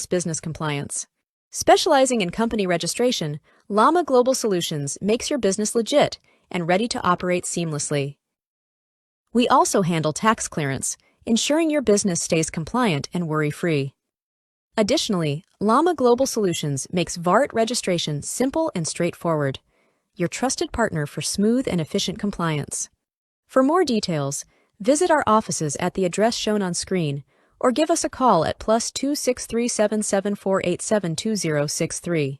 seamless business compliance. Specializing in company registration, Llama Global Solutions makes your business legit and ready to operate seamlessly. We also handle tax clearance, ensuring your business stays compliant and worry-free. Additionally, Llama Global Solutions makes VART registration simple and straightforward, your trusted partner for smooth and efficient compliance. For more details, visit our offices at the address shown on screen or give us a call at +263 774872063.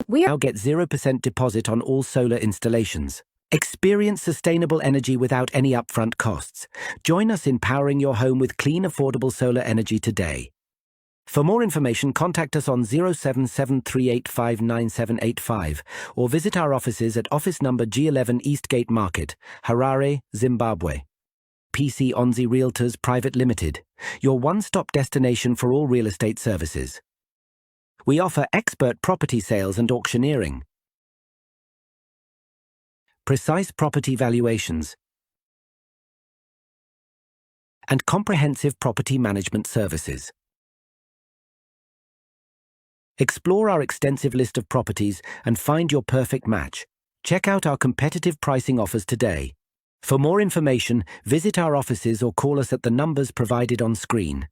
We are Now get 0% deposit on all solar installations. Experience sustainable energy without any upfront costs. Join us in powering your home with clean, affordable solar energy today. For more information, contact us on 0773859785 or visit our offices at office number G11 Eastgate Market, Harare, Zimbabwe. PC Onzi Realtors Private Limited, your one stop destination for all real estate services. We offer expert property sales and auctioneering, precise property valuations, and comprehensive property management services. Explore our extensive list of properties and find your perfect match. Check out our competitive pricing offers today. For more information, visit our offices or call us at the numbers provided on screen.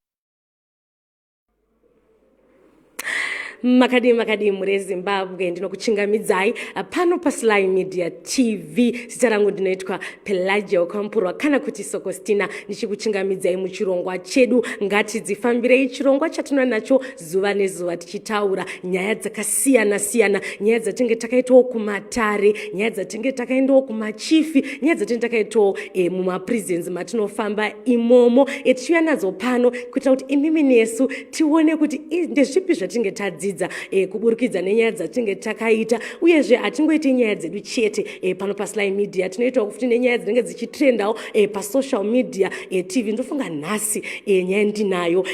Makadii, makadii mhuri yeZimbabwe? Ndinokuchingamidzai pano paSly Media TV. Zita rangu ndinoitwa Pelagia Kampurwa kana kuti Sokostina, ndichikuchingamidzai muchirongwa chedu Ngatidzifambirei, chirongwa chatinova nacho zuva nezuva tichitaura nyaya dzakasiyana siyana, nyaya dzatinge takaitawo kumatare, nyaya dzatinge takaendawo kumachifi, nyaya dzatinge takaitawo mumaprisons matinofamba imomo, tichiuya nadzo pano kuitira kuti imimi nesu tione kuti ndezvipi zvatinge tadzidza kuburikidza nenyaya dzatinge takaita. Uyezve hatingoiti nyaya dzedu chete pano paSly Media, tinoitawo futi nenyaya dzinenge dzichitrendawo pasocial media TV. Ndofunga nhasi nyaya ndinayo,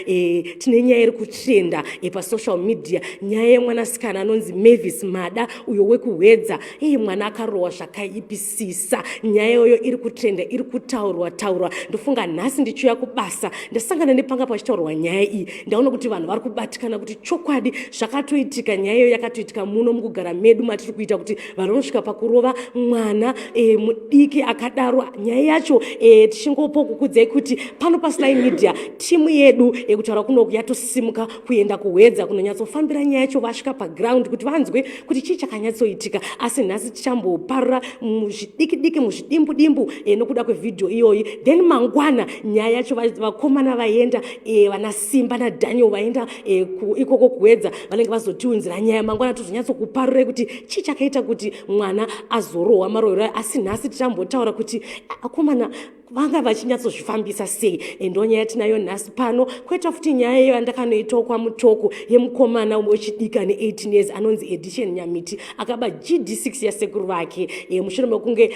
tine nyaya iri kutrenda pasocial media, nyaya yemwanasikana anonzi Mavis Mada, uyo wekuHwedza. Iye mwana akarohwa zvakaipisisa. Nyaya iyoyo iri kutrenda, iri kutaurwa taurwa. Ndofunga nhasi ndichiuya kubasa ndasangana nepanga pachitaurwa nyaya iyi, ndaona kuti vanhu vari kubatikana kuti chokwadi zvakatoitika. Nyaya iyoyo yakatoitika muno mukugara medu matiri kuita, kuti vanhu vanosvika pakurova mwana mudiki akadaro. Nyaya yacho tichingopo kukudzai kuti pano paSly Media timu yedu yekutaura kunoku yatosimuka kuenda kuHwedza kunonyatsofambira nyaya yacho. Vasvika paground kuti vanzwe kuti chii chakanyatsoitika. Asi nhasi tichamboparura muzvidiki diki, muzvidimbu dimbu, nokuda kwevhidhiyo iyoyi. Then mangwana nyaya yacho, vakomana vaenda, vana Simba naDaniel vaenda ikoko kuHwedza, vanenge vazotiunzira nyaya mangwana, tozonyatsokuparurai kuti chii chakaita kuti mwana azorohwa marohero ayo. Asi nhasi tichambotaura kuti akomana vanga vachinyatsozvifambisa sei. Ndo nyaya tinayo nhasi pano. Kwoita futi nyaya iyo yandakanoitawo kwaMutoko yemukomana wechidiki ane 18 years anonzi Edition Nyamiti, akaba GD6 yasekuru vake mushure mekunge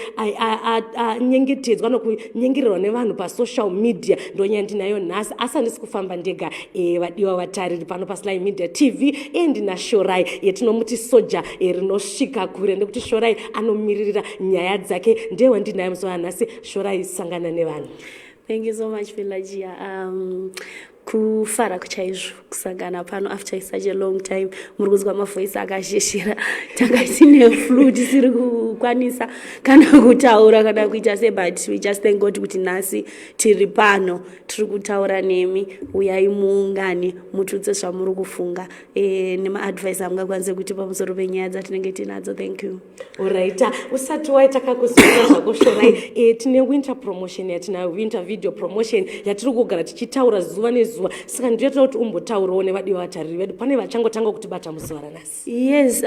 anyengetedzwa nokunyengererwa nevanhu pasocial media. Ndo nyaya ndinayo nhasi, asi handisi kufamba ndega, vadiwa vatariri pano paSly Media TV. Ndina Shorai, tinomuti soja rinosvika kure nekuti Shorai anomiririra nyaya dzake. Ndewandinaye musi wanhasi. Shorai, sangana nevanhu. Thank you so much, Pelagia. Kufara chaizvo kusangana pano after such a long time. Muri kuzwa mavoice akasheshera, tanga tine flu, tisiri kukwanisa kana kutaura kana kuita se, but we just thank God kuti nhasi tiri pano, tiri kutaura nemi. Uyai muungane, mutudze zvamuri kufunga nemaadvice amungakwanise kuti pamusoro penyaya dzatinenge tinadzo. Thank you. Alright, usati waita kakuziva zvako, Shorai, tine winter promotion yatinayo, winter video promotion yatiri kugara tichitaura zuva nezuva. Saka ndinotoda kuti umbotaurawo nevadiwa vatariri vedu pane vachangotanga kutibata muzuva ranhasi. Yes,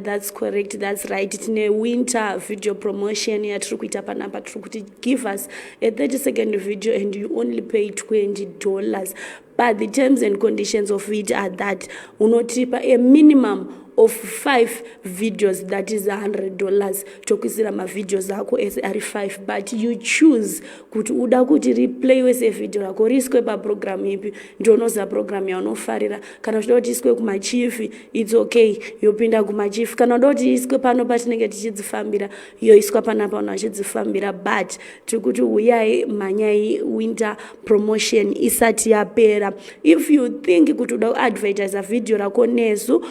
that's correct, that's right. Tine winter video promotion yatiri kuita panapa. Tiri kuti give us a 30-second video and you only pay $20, but the terms and conditions of it are that unotipa a minimum of 5 videos, that is $100. Tokuisira mavideos ako ese ari 5, but you choose kuti uda kuti riplayiwe sevhidhio rako riiswe paprogramu ipi. Ndionoziva programu yaunofarira. Kana uchida kuti iswe kumachifi, it's okay, yopinda kumachifi. Kana uda kuti iswe pano patinenge tichidzifambira, yoiswa panapa vanhu vachidzifambira. But tiri kuti uyai, mhanyai winter promotion isati yapera. If you think kuti uda kuadvertisa vhidhio rako nesu,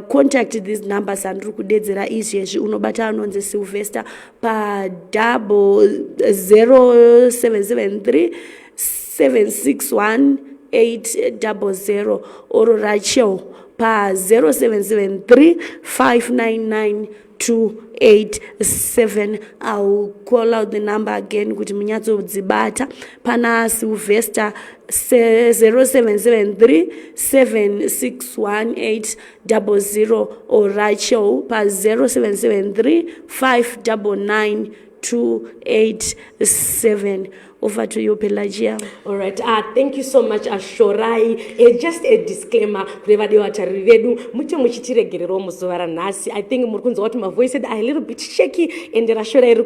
contact these numbers andiri kudedzera izvezvi. Unobata anonzi Sylvester pa 00773 761 800, or Rachel pa 0773 599 287. I'll call out the number again kuti munyatsodzibata. Pana Sylvester, 0773 7618 00, or Rachel pa 0773 599 287. Over to you, Pelagia. All right, thank you so much, Shorai. Just a disclaimer kune vadiwa vatariri vedu, muche muchitiregererawo muzuva ranhasi. I think muri kunzwa kuti mavoice edu are a little bit shaky and raShorai riri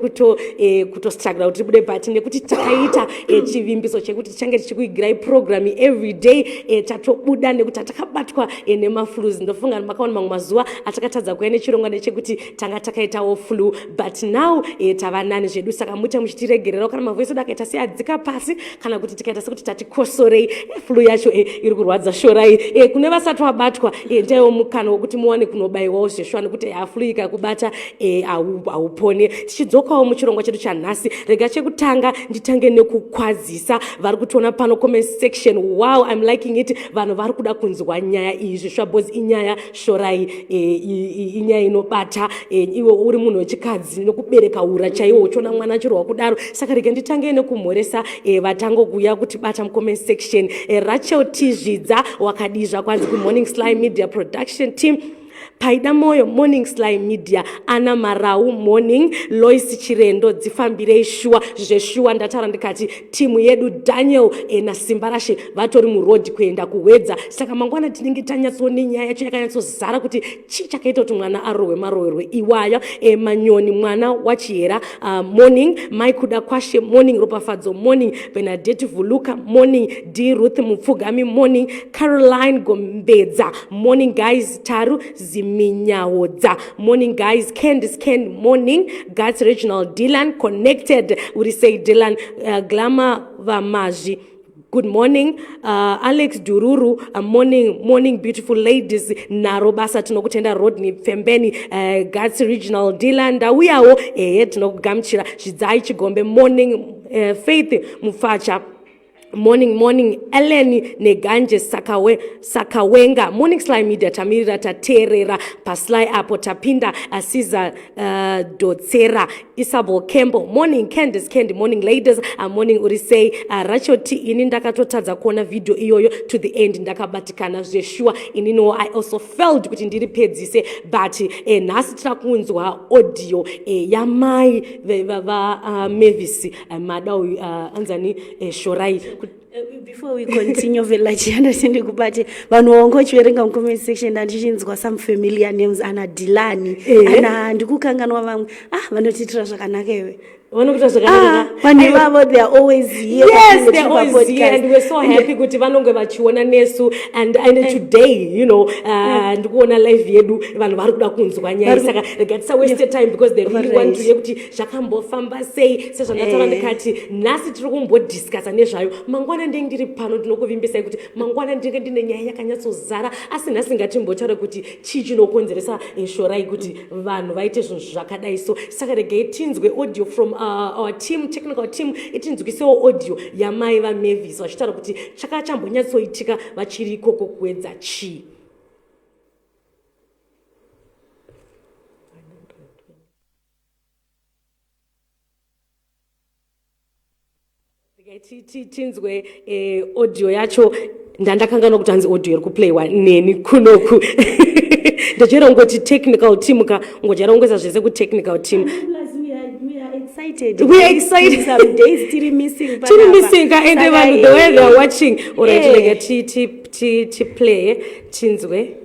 kutostruggle kuti ribude, but nekuti takaita chivimbiso chekuti tichange tichikuigirai program every day, tatobuda nekuti hatakabatwa nemaflus. Ndofunga makaona mamwe mazuva atakatadza kuya nechirongwa nechekuti tanga takaitawo flu, but now tava nani zvedu. Saka muche muchitiregererawo kana mavoice edu akaita seadzika pasi kana kuti tikaita sekuti tatikosorei. Flu yacho iri kurwadza, Shorai. Kune vasati vabatwa, ndaiwo mukana wekuti muwane kunobayiwawo zveshuwa, nekuti flu ikakubata haupone. Tichidzokawo muchirongwa chedu chanhasi, rega chekutanga nditange nekukwazisa vari kutiona pano comment section. Wow, I'm liking it. Vanhu vari kuda kunzwa nyaya iyi zveshuwa, because inyaya, Shorai, inyaya inobata iwe uri munhu wechikadzi nekubereka ura chaiwo uchiona mwana achirwa kudaro. Saka rega nditange nekumhoresa vatangokuya kutibata mucomment section. Rachel Tizvidza, wakadii zvakwanzi kumorning Sly Media production team. Paida Moyo, morning Sly Media. Ana Marau, morning. Lois Chirendo, dzifambirei shuwa zveshuwa. Ndataura ndikati timu yedu, Daniel naSimba Rashe, vatori murodhi kuenda kuHwedza. Saka mangwana tinenge tanyatsoone nyaya yacho yakanyatsozara kuti chii chakaita kuti mwana arohwe marohwerwe iwaya. Manyoni mwana waChihera, morning. Maikuda Kwashe, morning. Ropafadzo, morning. Benadette Vuluka, morning. D Ruth Mupfugami, morning. Caroline Gombedza, morning guys. Taru Ziminyaodza, morning guys. Candice Ken, morning. Gats Regional Dylan connected, uri sei Dylan? Glama Vamazvi, good morning. Alex Dururu, morning, morning beautiful ladies. Naro basa, tinokutenda. Rodney Pfembeni, Gats Regional Dylan, ndauyawo. Ehe, tinokugamuchira. Zvidzai Chigombe, morning. Faith Mufacha, morning, morning. Ellen Neganje Sakawenga, morning Sly Media. Tamirira, tateerera pasly apo tapinda. Asiza Dotsera, Isabel Campbell, morning. Candice Candy, morning ladies. Morning, uri sei? Rachel T, ini ndakatotadza kuona video iyoyo to the end, ndakabatikana zveshuwa. Ininiwo I also felt kuti ndiri pedzise, but nhasi tira kunzwa audio yamai vaMavis Mada uyu, anzani, Shorai. Before we continue, Pelagia, ndati ndikubate. Vanhu vanga uchiverenga mucomment section, ndandichinzwa some familiar names, ana Dilani, ana ndikukanganwa vamwe. Ah, vanotiitira zvakanaka iwe. Vanokuita zvakanaka. Ah, vanhu ivavo, they are always here. Yes, they're always here and we're so happy kuti vanonge vachiona nesu. And today, ndikuona live yedu, vanhu vari kuda kunzwa nyaya. Saka rega tisawaste time because they really want to hear kuti zvakambofamba sei. Sezvandataura ndikati nhasi tiri kumbodiscussa nezvayo, mangwana ndenge ndiri pano. Ndinokuvimbisai kuti mangwana ndinge ndine nyaya yakanyatsozara, asi nhasi ngatimbotaure kuti chii chinokonzeresa, Shorai, kuti vanhu vaite zvinhu zvakadai. So saka regai tinzwe audio from our team, technical team itinzwisewo audio yamai vaMavis vachitaura kuti chakachambonyatsoitika vachiri ikoko kuHwedza chii. Regai tinzwe audio yacho. Ndandakanganwa kuti hanzi audio iri kuplayiwa neni kunoku. Ndajaira kungoti technical team ka, ungojaira kungoisa zvese kutechnical team. Plus we are excited. We are excited. Some days tiri missing tiri panapa. Missing ka, ende Saka, vanhu, the way they are watching. Alright, rega tiplaye tinzwe.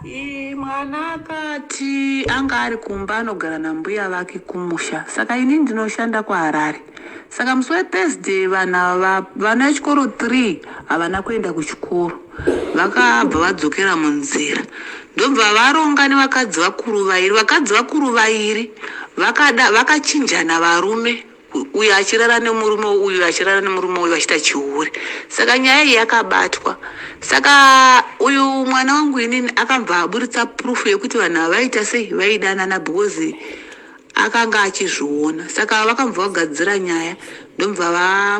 Ii, mwana akati anga ari kumba anogara nambuya vake kumusha saka ini ndinoshanda kuharare saka musi wethursday vanhu ava vana vechikoro 3 havana kuenda kuchikoro vakabva vadzokera munzira ndobva varonga nevakadzi vakuru vairi vakadzi vakuru vairi vakada vakachinjana varume uyu achirara nemurume uyu achirara nemurume uyu vachiita chihure saka nyaya iyi yakabatwa saka uyu mwana wangu inini akabva aburitsa proof yekuti vanhu ava vaita sei vaidanana because akanga achizviona saka vakabva vagadzira nyaya ndobva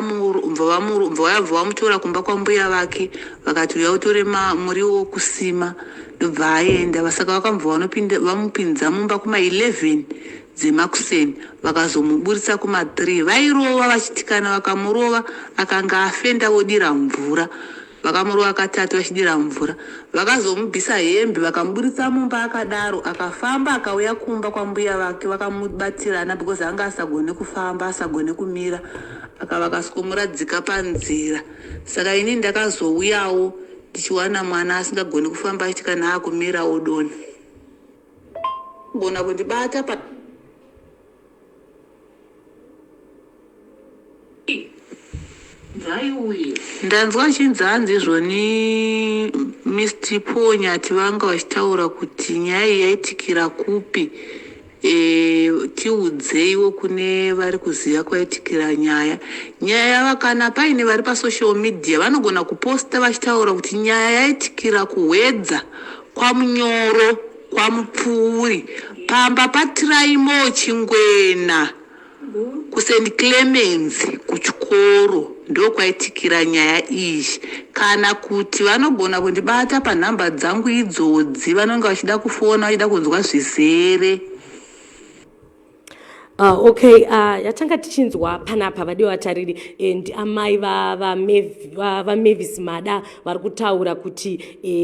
vamutora kumba kwambuya vake vakati uya utore muriwo wokusima ndobva aenda saka vakabva vamupinza mumba kuma11 dzemakuseni vakazomuburitsa kuma3 vairova vachiti kana vakamurova akanga afenda vodira mvura vakamurova katatu vachidira mvura vakazomubvisa hembe vakamuburitsa mumba akadaro akafamba akauya kumba kwambuya vake vakamubatirana because anga asagone kufamba asagone kumira vakaswomuradzika panzira saka ini ndakazouyawo ndichiwana mwana asingagoni kufamba achiti kana akumira odonha gona kundibata pa ndanzwa achinzi hanzi izvoni Mr Paul Nyati vanga vachitaura kuti nyaya iyi yaitikira kupi e, tiudzeiwo kune vari kuziva kwaitikira nyaya nyaya yava kana paine vari pasocial media vanogona kuposta vachitaura kuti nyaya yaitikira kuhwedza kwamunyoro kwamupfuuri pamba patiraimo chingwena kuSt Clemens kuchikoro ndokwaitikira nyaya iyi kana kuti vanogona kundibata panhamba dzangu idzodzi vanonge vachida kufona vachida kunzwa zvizere. Okay, yatanga tichinzwa panapa vadiwa vatariri and amai vaMavis Mada vari kutaura kuti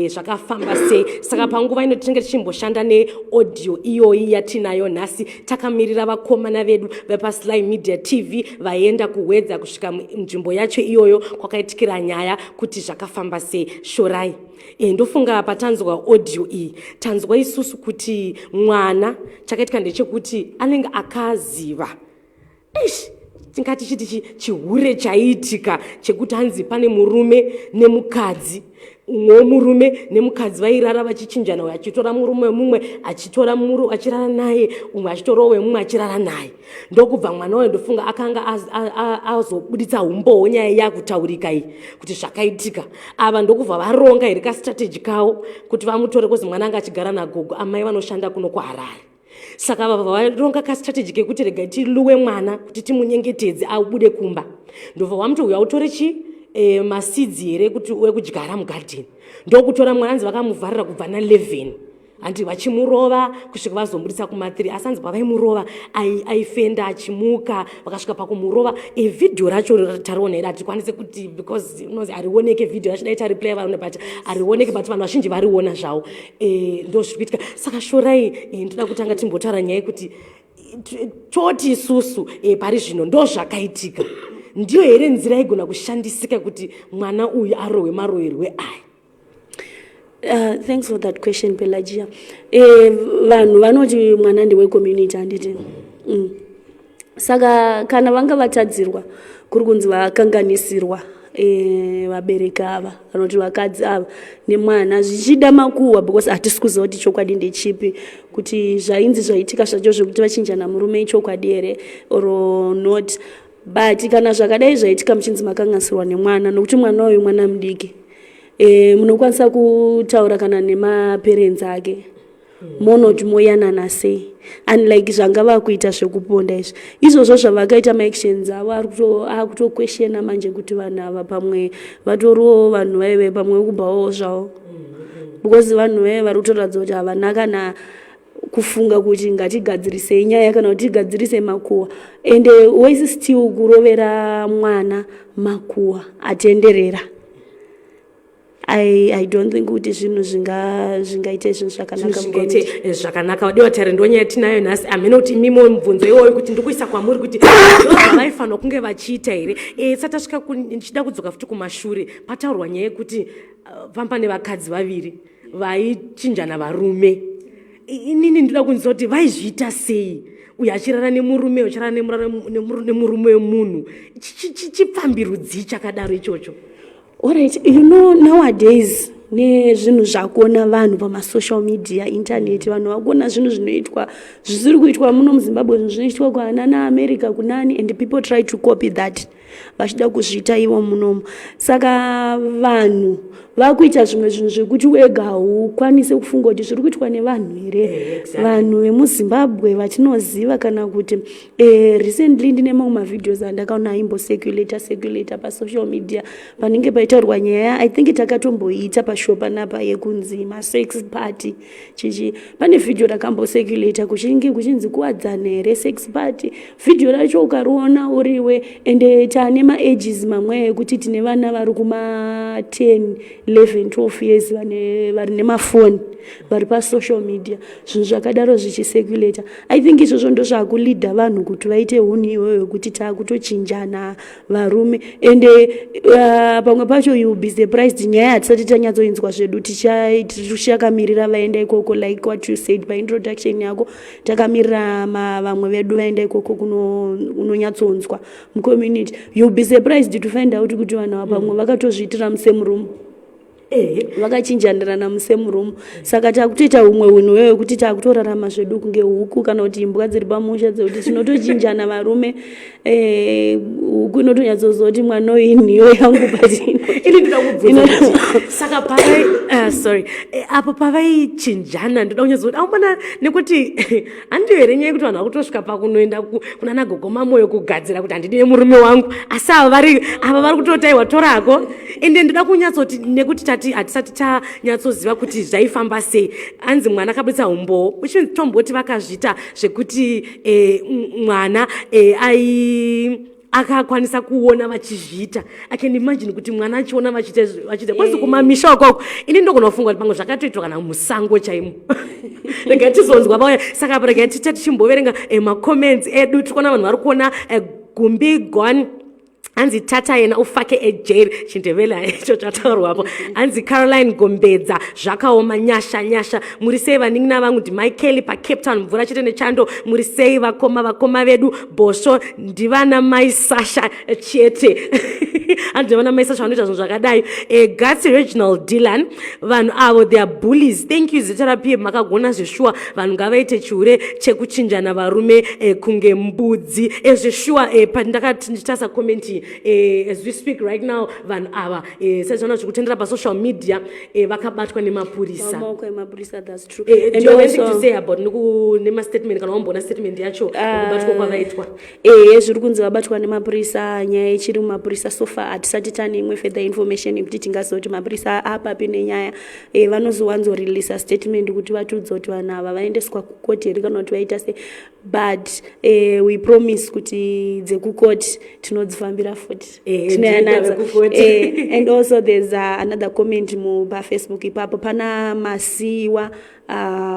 zvakafamba sei. Saka panguva ino tinenge tichimboshanda neaudio iyoyi yatinayo nhasi takamirira vakomana vedu vepaSly Media TV vaenda kuhwedza kusvika nzvimbo yacho iyoyo kwakaitikira nyaya kuti zvakafamba sei. Shorai. Ndofunga patanzwa audio iyi tanzwa isusu kuti mwana chakaitika ndechekuti anenge akaziva eish tingati chiti chihure chaiitika chekuti hanzi pane murume nemukadzi umwewo murume nemukadzi vairara vachichinjana uyo achitora murume mumwe achitora muru achirara naye umwe achitorawo wemumwe achirara naye ndokubva mwana uyo ndofunga akanga azobuditsa umbowo nyaya yakutaurika iyi kuti zvakaitika ava ndokubva varonga here kastrategy kavo kuti vamutore kozi mwana anga achigara nagogo amai vanoshanda kuno kuharare saka vabva varonga kastrategy kekuti regai tiluwe mwana kuti timunyengetedze abude kumba ndobva vamuti uya utore chi e, masidzi here kuti wekudyara mugadheni ndokutora mwana anzi vakamuvharira kubva na11 hanti vachimurova kusvika vazomburitsa kuma3 asi hanzi pavaimurova aifenda achimuka vakasvika pakumurova evhidhiyo racho tariona here hatikwanise kuti because unozi harioneke vhidhiyo racho dai tariplaya vaona but harioneke but vanhu vazhinji variona zvavo e, ndo zviri kuitika saka shorai e, ndoda kutanga timbotaura nyaya yekuti toti isusu e, pari zvino ndo zvakaitika ndiyo here nzira igona kushandisika kuti mwana uyu arohwe maroherwe aya? Thanks for that question, Pelagia. Vanhu vanoti mwana ndewecommunity handiti. Saka kana vanga vatadzirwa kuri kunzi vakanganisirwa vabereki ava kana kuti vakadzi ava nemwana zvichida makuhwa because hatisi kuziva kuti chokwadi ndechipi kuti zvainzi zvaitika zvacho zvekuti vachinjana murume ichokwadi here or not but kana zvakadai zvaitika muchinzi makanganisirwa nemwana nokuti mwana uyu mwana mudiki munokwanisa kutaura kana nemaparents ake monoti moyanana sei unlike zvanga vakuita zvekuponda izvi izvozvo zvavakaita maactions avo akutokweshena manje kuti vanhu ava pamwe vatoriwo vanhu vaive pamwe vekubvawo zvavo because vanhu vaive vari kutoratidza kuti havana kana kufunga kuti ngatigadzirisei nyaya kana kuti tigadzirise makuhwa ende wese still kurovera mwana makuhwa atenderera. I don't think kuti zvinhu zvingaite zvinhu zvakanaka. Zvingaite zvakanaka vadiwa tare ndonyaya tinayo nhasi hamene kuti imimo mubvunzo iwoyo kuti ndikuisa kwamuri kuti vaifanirwa kunge vachiita here tisati tasvika ndichida kudzoka futi kumashure pataurwa nyaya yekuti pamba nevakadzi vaviri. Vaichinjana varume. Inini ndinoda kunzwa kuti vaizviita sei, uyo achirara nemurume, uchirara nemurume wemunhu. Chipfambirudzii chakadaro ichocho? Alright, you know, nowadays nezvinhu zvakuona vanhu pamasocial media, internet, vanhu vakuona zvinhu zvinoitwa, zvisiri kuitwa muno muZimbabwe, zvinhu zvinoitwa kwanana America, kunani, and people try to copy that vachida kuzviita ivo munomu. Saka vanhu vakuita zvimwe zvinhu zvekuti wega haukwanisi kufunga kuti zviri kuitwa nevanhu here, vanhu vemuZimbabwe vatinoziva kana kuti. Recently ndine mamwe mavideos andakaona aimbocirculata circulata pasocial media panenge paitaurwa nyaya, I think takatomboiita pashow panapa, yekunzi masex party chichi. Pane vhidhio rakambocirculata kuchinge kuchinzi kuwadzana here, sex party. Vhidhio racho ukariona uriwe, ende taane maages mamwe ekuti tine vana vari kuma10, 11, 12 years vari nemafoni, vari pasocial media, zvinhu zvakadaro zvichicirculata. I think izvozvo ndo zvakuleada vanhu kuti vaite unhu iyoyo yekuti taakutochinjana varume. Ende pamwe pacho you be surprised, nyaya hatisati tanyatsoinzwa zvedu, tichakamirira vaenda ikoko. Like what you said paintroduction yako, takamirira vamwe vedu vaenda ikoko kunonyatsonzwa mucommunity. You be surprised to find out kuti vanhu ava pamwe vakatozviitira musame room, vakachinjanirana musame room. Saka takutoita humwe unhu hwehwekuti takutorarama zvedu kunge huku kana kuti imbwa dziri pamusha, dzekuti tinotochinjana varume. Huku inotonyatsoziva kuti mwana uyu inhiyo yangu, but Ini ndoda kubvunza kuti saka pavai, sorry, apo pavaichinjana, ndoda kunyatsokuti aumana nekuti handiyo here nyaya yekuti vanhu vakutosvika pakunoenda kuna nagogo mamoyo kugadzira kuti handidi nemurume wangu, asi ava vari kutotaiwa torako. Ende ndoda kunyatsoti nekuti tati hatisati tanyatsoziva kuti zvaifamba sei. Anzi mwana akabudisa umbowo, uchinzi tomboti vakazviita zvekuti mwana ai akakwanisa kuona vachizviita. I can imagine kuti mwana achiona vachiita kwanzi kumamisha ukoko. Ini ndogona kufunga kuti pamwe zvakatoitwa kana musango chaimo. Regai tizonzwa vauya. Saka apa regai ticha tichimboverenga macomments edu. Tiri kuona vanhu vari kuona Gumbi Gone, hanzi tata yena ufake ejeri, chiNdebele icho chataurwapo. Hanzi Caroline Gombedza, zvakaoma. Nyasha Nyasha, muri sei vanin'ina vangu? NdiMichaeli paCape Town, mvura chete nechando. Muri sei vakoma? Vakoma vedu bhosvo ndivana mai Sasha chete. Hanzi ndivana mai Sasha vanoita zvinhu zvakadai. Gatsi Reginald Dylan, vanhu avo, they are bullies. Thank you zita rapie, makagona zveshuwa. Vanhu ngavaite chihure chekuchinjana varume kunge mbudzi. Zveshuwa, pandakati ndichitasa comment, as we speak right now, vanhu ava, sezvana zviri kutendera pasocial media, vakabatwa nemapurisa. Maoko emapurisa, that's true. Do you have anything to say about nemastatement, kana wamboona statement yacho nekubatwa kwavaitwa? Ehe, zviri kunzi vabatwa nemapurisa, nyaya ichiri mumapurisa. So far hatisati tane imwe further information yekuti tingaziva kuti mapurisa apapi nenyaya. Vanozowanzoreleasa statement kuti vatiudza kuti vanhu ava vaendeswa kukoti here kana kuti vaita sei, but we promise kuti dzekukoti tinodzifambira futi. Tinoyanadza. Ndiri And also there's another comment pafacebook ipapo, pana Masiwa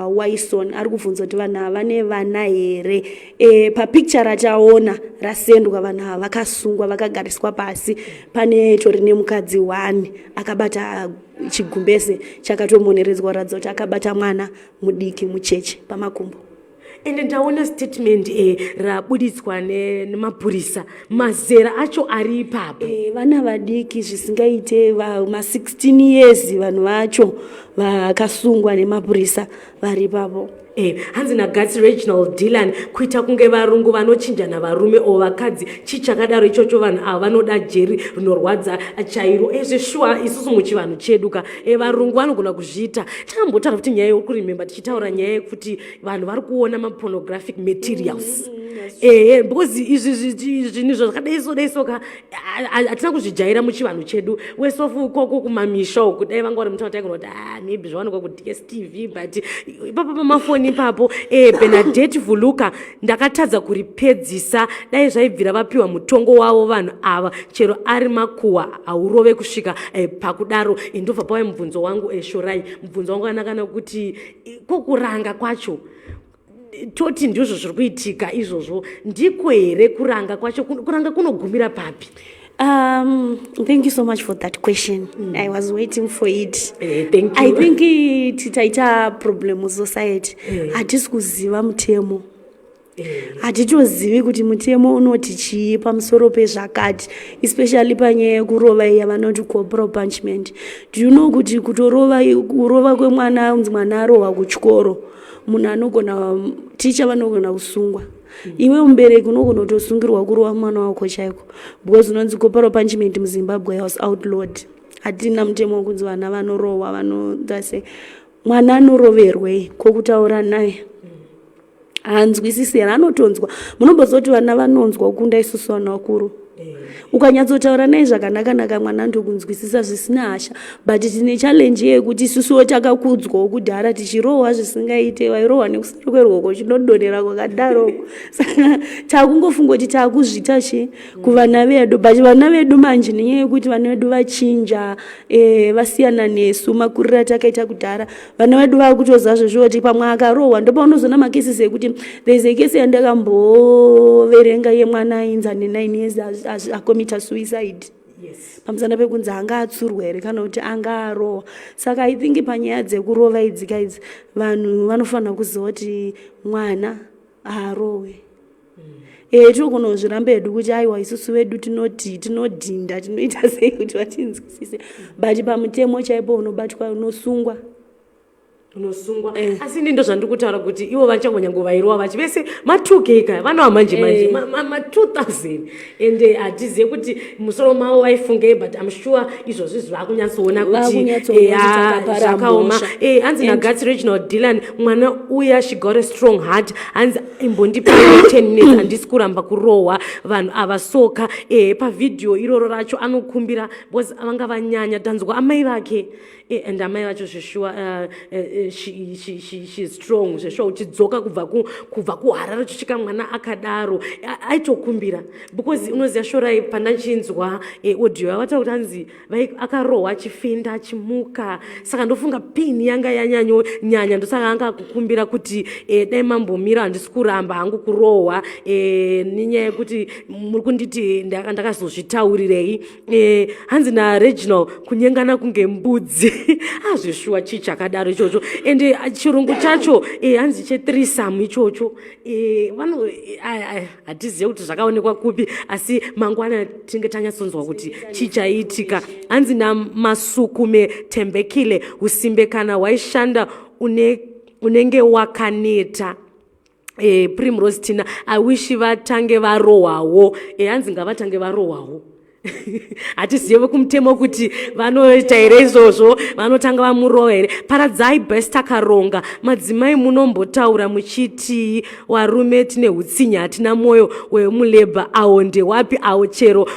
Wison ari kubvunza kuti vanhu ava vane vana here. Papicture rataona rasendwa, vanhu ava vakasungwa vakagariswa pasi, pane tori nemukadzi one akabata chigumbeze chakatomoneredzwa kuratidza kuti akabata mwana mudiki mucheche pamakumbo. Ende ndaona statement rabuditswa nemapurisa, mazera acho ari ipapo. Vana vadiki zvisingaite, ma16 years, vanhu vacho vakasungwa nemapurisa vari ipapo. Hanzi naGatsi Reginald Dylan, kuita kunge varungu vanochinjana varume o vakadzi, chii chakadaro ichocho? Vanhu ava vanoda jeri rinorwadza chairo. Zveshuwa, isusu muchivanhu chedu ka, varungu vanogona kuzviita. Takambotaura futi nyaya yekuremember, tichitaura nyaya yekuti vanhu vari kuona mapornographic materials, ehe, because izvi zvinhu zvakadai so dai so ka, hatina kuzvijaira muchivanhu chedu. Wesofu ukoko kumamisha uku, dai vanga vari mutaura, taigona kuti ah, maybe zvawanikwa kuDStv, but ipapo pamafoni ipapo. Benadette Vuluka, ndakatadza kuripedzisa. Dai zvaibvira vapiwa mutongo wavo vanhu ava, chero ari makuhwa haurove kusvika pakudaro. Ndobva pauya mubvunzo wangu, Shorai. Mubvunzo wangu anakana kuti kokuranga kwacho, toti ndizvo zviri kuitika izvozvo, ndiko here kuranga kwacho? Kuranga kunogumira papi? Thank you so much for that question. I was waiting for it. Thank I you. think titaita problem musociety. Hatisi kuziva mutemo. Hatitozivi kuti mutemo unoti chii pamusoro pezvakati, especially panyaya yekurova iya vanoti corporal punishment. Do you know kuti kutorova, kurova kwemwana, unzi mwana arohwa kuchikoro, munhu anogona, ticha vanogona kusungwa. Iwe mubereki unogona kutosungirwa kurova mwana wako chaiko, because unonzi corporal punishment muZimbabwe was outlawed. Hatina mutemo wekunzi vana vanorohwa, vanoita sei. Mwana anoroverwei? Kwokutaura naye haanzwisisi here? Anotonzwa. Munombozoti vana vanonzwa kukunda isusu vanhu vakuru. Ukanyatsotaura naye zvakanaka-naka, mwana ndokunzwisisa zvisina hasha. But tine challenge yekuti isusuwo takakudzwawo kudhara tichirohwa zvisingaite, wairohwa nekuseri kweruoko chinodonhera kwakadaroko. Saka takungofunga kuti taakuzviita chi kuvana vedu. But vana vedu manje, nenyaya yekuti vana vedu vachinja, vasiyana nesu makuriro atakaita kudhara, vana vedu vakutoziva zvezvo kuti pamwe akarohwa. Ndopaunozoona macases ekuti there is a case yandakamboverenga yemwana ainzi ane 9 years acommita suicide pamusana pekunzi anga atsurwa here kana kuti anga arohwa. Saka I think panyaya dzekurova idzika idzi, vanhu vanofanira kuziva kuti mwana haarohwe. Tinogona kuzviramba hedu kuti aiwa, isusu vedu tinoti tinodhinda, tinoita sei kuti vatinzwisise, but pamutemo chaipo unobatwa, unosungwa. Unosungwa. Asi ini ndo zvandiri kutaura kuti ivo vachangonyangwe vairova vachi vese ma2K kaya vana vamanje manje ma2000, ende hatizive kuti musoro mavo vaifungei, but I'm sure izvozvi zvakunyatsoona kuti Vakunyatsoona kuti takapara zvakaoma. mhosva. Hanzi naGatsi Regional Dylan, mwana uya, she got a strong heart. Hanzi imbondipa 10 minutes, handisi kuramba kurohwa vanhu ava soka. Pavhidhiyo iroro racho anokumbira because vanga vanyanya. Tanzwa amai vake. And amai vacho zveshuwa, she's strong zveshuwa. Uchidzoka kubva kuHarare uchisvika mwana akadaro, aitokumbira because unoziva, Shorai, pandachinzwa audio yavataura kuti hanzi akarohwa achifenda, achimuka, saka ndofunga pain yanga yanyanyonyanya, ndosaka anga akukumbira kuti dai mambomira, handisi kuramba hangu kurohwa, nenyaya yekuti muri kunditi ndakazozvitaurirei. Hanzi naReginal, kunyengana kunge mbudzi. Azvishuwa, chii chakadaro ichocho? Ende chirungu chacho, hanzi chethreesome ichocho. Vano hatizive kuti zvakaonekwa kupi, asi mangwana tinge tanyatsonzwa kuti chii chaiitika. Hanzi naMasukume Tembekile, usimbe kana hwaishanda unenge wakaneta. Primrose Tina, I wish vatange varohwawo. Hanzi ngavatange varohwawo. Hatizive kumutemo kuti vanoita here izvozvo, vanotanga vamurova here. Paradzai Best akaronga, madzimai munombotaura muchitii warume tine utsinye, hatina mwoyo wemulebha. Awo ndewapi awo? Chero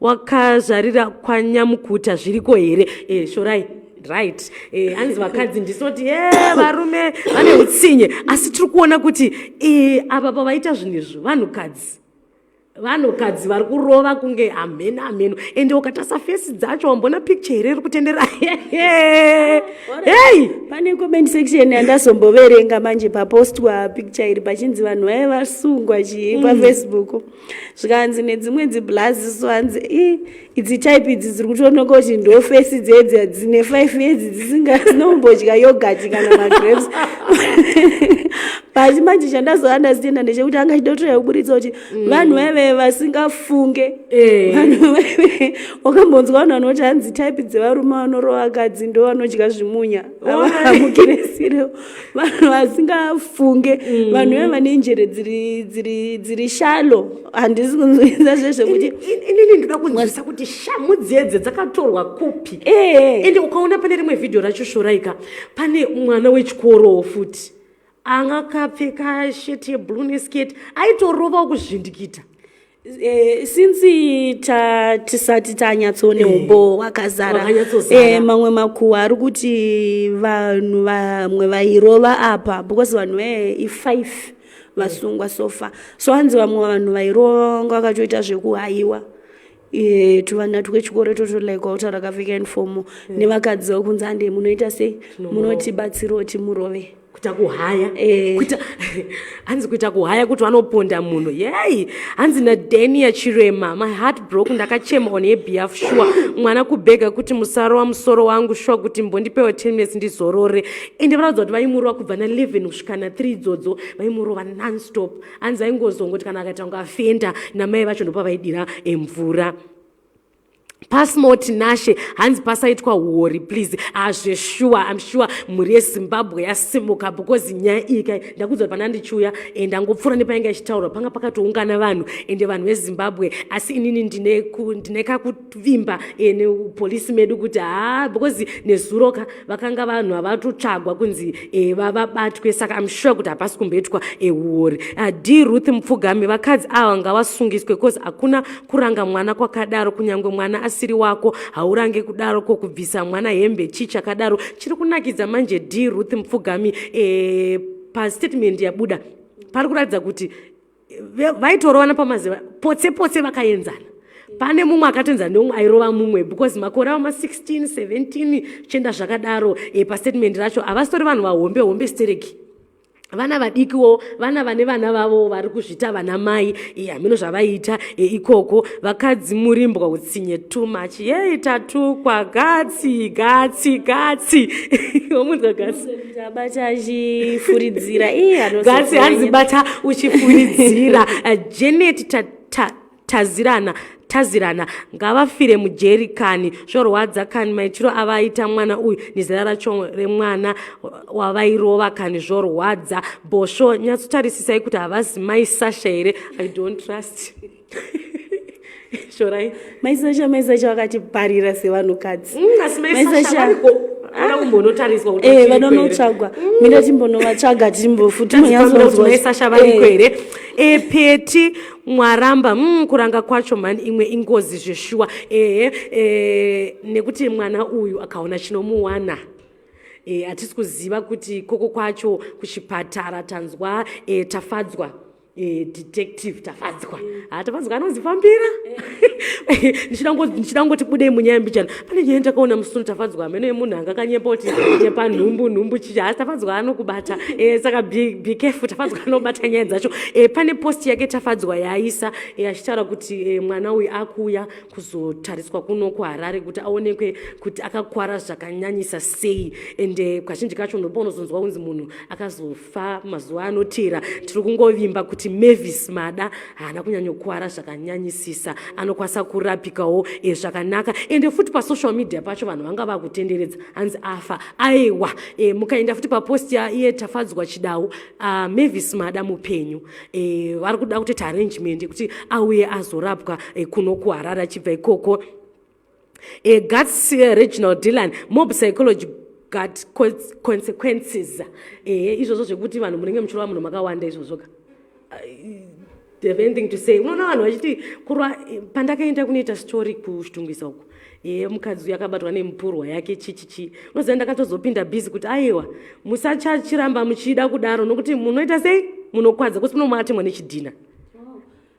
wakazvarira kwanyamukuta zviriko here? Shorai, right. Hanzi vakadzi ndisoti e varume vane utsinye, asi tiri kuona kuti apa pavaita zvinhu izvi, vanhukadzi vari kurova kunge hameno hameno. Ende ukatarisa face dzacho, wambona picture here iri kutendera? Hei! Pane comment section yandazomboverenga manje papostwa picture iri, pachinzi vanhu vaive vasungwa chii paFacebook, zvikanzi nedzimwe dziblazi so, hanzi i idzi type idzi dziri kutooneka kuti ndo face dzedzi dzine 5 years dzisingazinombodya yogurt kana magrapes. But manje chandazounderstanda ndechekuti anga achida kutoya kuburitsa kuti vanhu vaive vasingafunge. Vanhu vaive, wakambonzwa vanhu vanoti hanzi type dzevarume vanorova vakadzi ndo vanodya zvimunya, avamukire vanhu vasingafunge, vanhu vaive vane njere dziri shallow. Handisi kunzwisa zvezvekuti Inini ndoda kunzwisa kuti shamu dzedze dzakatorwa kupi. Ende ukaona pane rimwe vhidhiyo racho, Shoraika, pane mwana wechikorowo futi anga akapfeka shirt yeblue neskirt, aitorovawo kuzvindikita. Since tisati tanyatsoone umbo hwakazara, Wakanyatsozara. Mamwe makuhwa ari kuti vanhu vamwe vairova apa, because vanhu ve i5 vasungwa so far, so hanzi vamwe vanhu vairova vanga vakatoita zvekuhaiwa tuvana twechikoro toto, like wautaura akapfeka uniform, nevakadzi vakunzi hande munoita sei, munotibatsirawo timurove. Kuita kuhaya. Eh. Kuita, hanzi kuita kuhaya kuti vanoponda munhu. Yei, hanzi naDania Chirema, my heart broke, ndakachema on her behalf. Sure, mwana kubhega kuti musarova musoro wangu, sure kuti mbondipewo 10 minutes ndizorore. Ende varatidza kuti vaimurova kubva na11 kusvika na3 idzodzo, vaimurova nonstop. Hanzi aingozongoti kana akaita kunge afenda, namai vacho ndopavaidira mvura. Pasmort Nashe, hanzi pasaitwa huori please. Azveshuwa, I'm sure mhuri yeZimbabwe yasimuka because nyaya iyi kai, ndakudza kuti pana ndichiuya, ndangopfuura nepainge ichitaurwa, panga pakatoungana vanhu, ende vanhu veZimbabwe. Asi inini ndine kakuvimba nepolisi medu kuti ha, because nezuroka vakanga vanhu havatotsvagwa kunzi vabatwe, saka I'm sure kuti hapasi kumboitwa huori. D Ruth Mupfugami, vakadzi ava ngavasungiswe cause hakuna kuranga mwana kwakadaro. Kunyange mwana asiri wako haurange kudaro. Ko kubvisa mwana hembe, chii chakadaro chiri kunakidza manje? D Ruth Mupfugami, pastatement yabuda pari kuratidza kuti vaitorovana pamaziva potse potse, vakaenzana. Pane mumwe akatoenzana neumwe airova mumwe because makore avo ma16 17 chienda zvakadaro. Pastatement racho havasitori vanhu vahombe hombe stereki, vana vadikiwo, vana vane vana vavo vari kuzvita vana mai. Hamino zvavaiita ikoko. Vakadzi murimbwa, utsinye too much. Yei, tatukwa. Gatsi, gatsi, gatsi, wamunzwa gatsi? Abata achifuridzira iye. Gatsi, hanzi bata uchifuridzira. Janet Tazirana, tazirana, ngavafire mujeri kani. Zvorwadza kani maitiro avaita mwana uyu nezera racho remwana wavairova kani, zvorwadza. Bosho, nyatsotarisisai kuti havazi mai Sasha here? I don't trust. Shorai. Maisasha, Maisasha vakatiparira sevanhukadzi. Asi mai Sasha variko, vada kumbonotariswa kuti vachiriko here. Vanonotsvagwa, mina timbonovatsvaga, timbofuti. Tadzifambira kuti mai Sasha variko here. Peti Mwaramba, kuranga kwacho mhani, imwe ingozi zveshuwa. Ehe, nekuti mwana uyu akaona chinomuwana, hatisi kuziva kuti koko kwacho kuchipatara. Tanzwa Tafadzwa, detective Tafadzwa. Ha, Tafadzwa anozifambira. Ndichida kungoti budei munyaya mbijana. Pane nyaya ndakaona musuno, Tafadzwa amene yemunhu anga akanyepa kuti nyepa nhumbu, nhumbu chichi. Asi Tafadzwa anokubata, saka be careful, Tafadzwa anobata nyaya dzacho. Pane post yake Tafadzwa yaaisa, achitaura kuti mwana uyu akuuya kuzotariswa kuno kuHarare kuti aonekwe kuti akakwara zvakanyanyisa sei. Ende kazhinji kacho ndopa unozonzwa kunzi munhu akazofa mazuva anotera. Tiri kungovimba kuti Mavis Mada haana kunyanyokwara zvakanyanyisisa, anokwanisa kurapikawo zvakanaka. Ende futi pasocial media pacho vanhu vanga vakutenderedza hanzi afa. Aiwa, mukaenda futi papost yaiye Tafadzwa Chidau, Mavis Mada mupenyu. Vari kuda kutoita arrangement yekuti auye azorapwa kuno kuHarare achibva ikoko. Gats Regional Dylan, mob psychology got consequences. Ehe, izvozvo zvekuti vanhu munenge muchirova munhu makawanda, izvozvo ka, do you have anything to say? Unoona vanhu vachiti kurwa. Pandakaenda kunoita story kuChitungwiza uko, ye mukadzi uyu akabatwa nemupurwa yake chichichi, unoziva ndakatozopinda busy kuti aiwa, musachachiramba muchida kudaro nokuti munoita sei, munokwadza kusi munomatemwa nechidhina.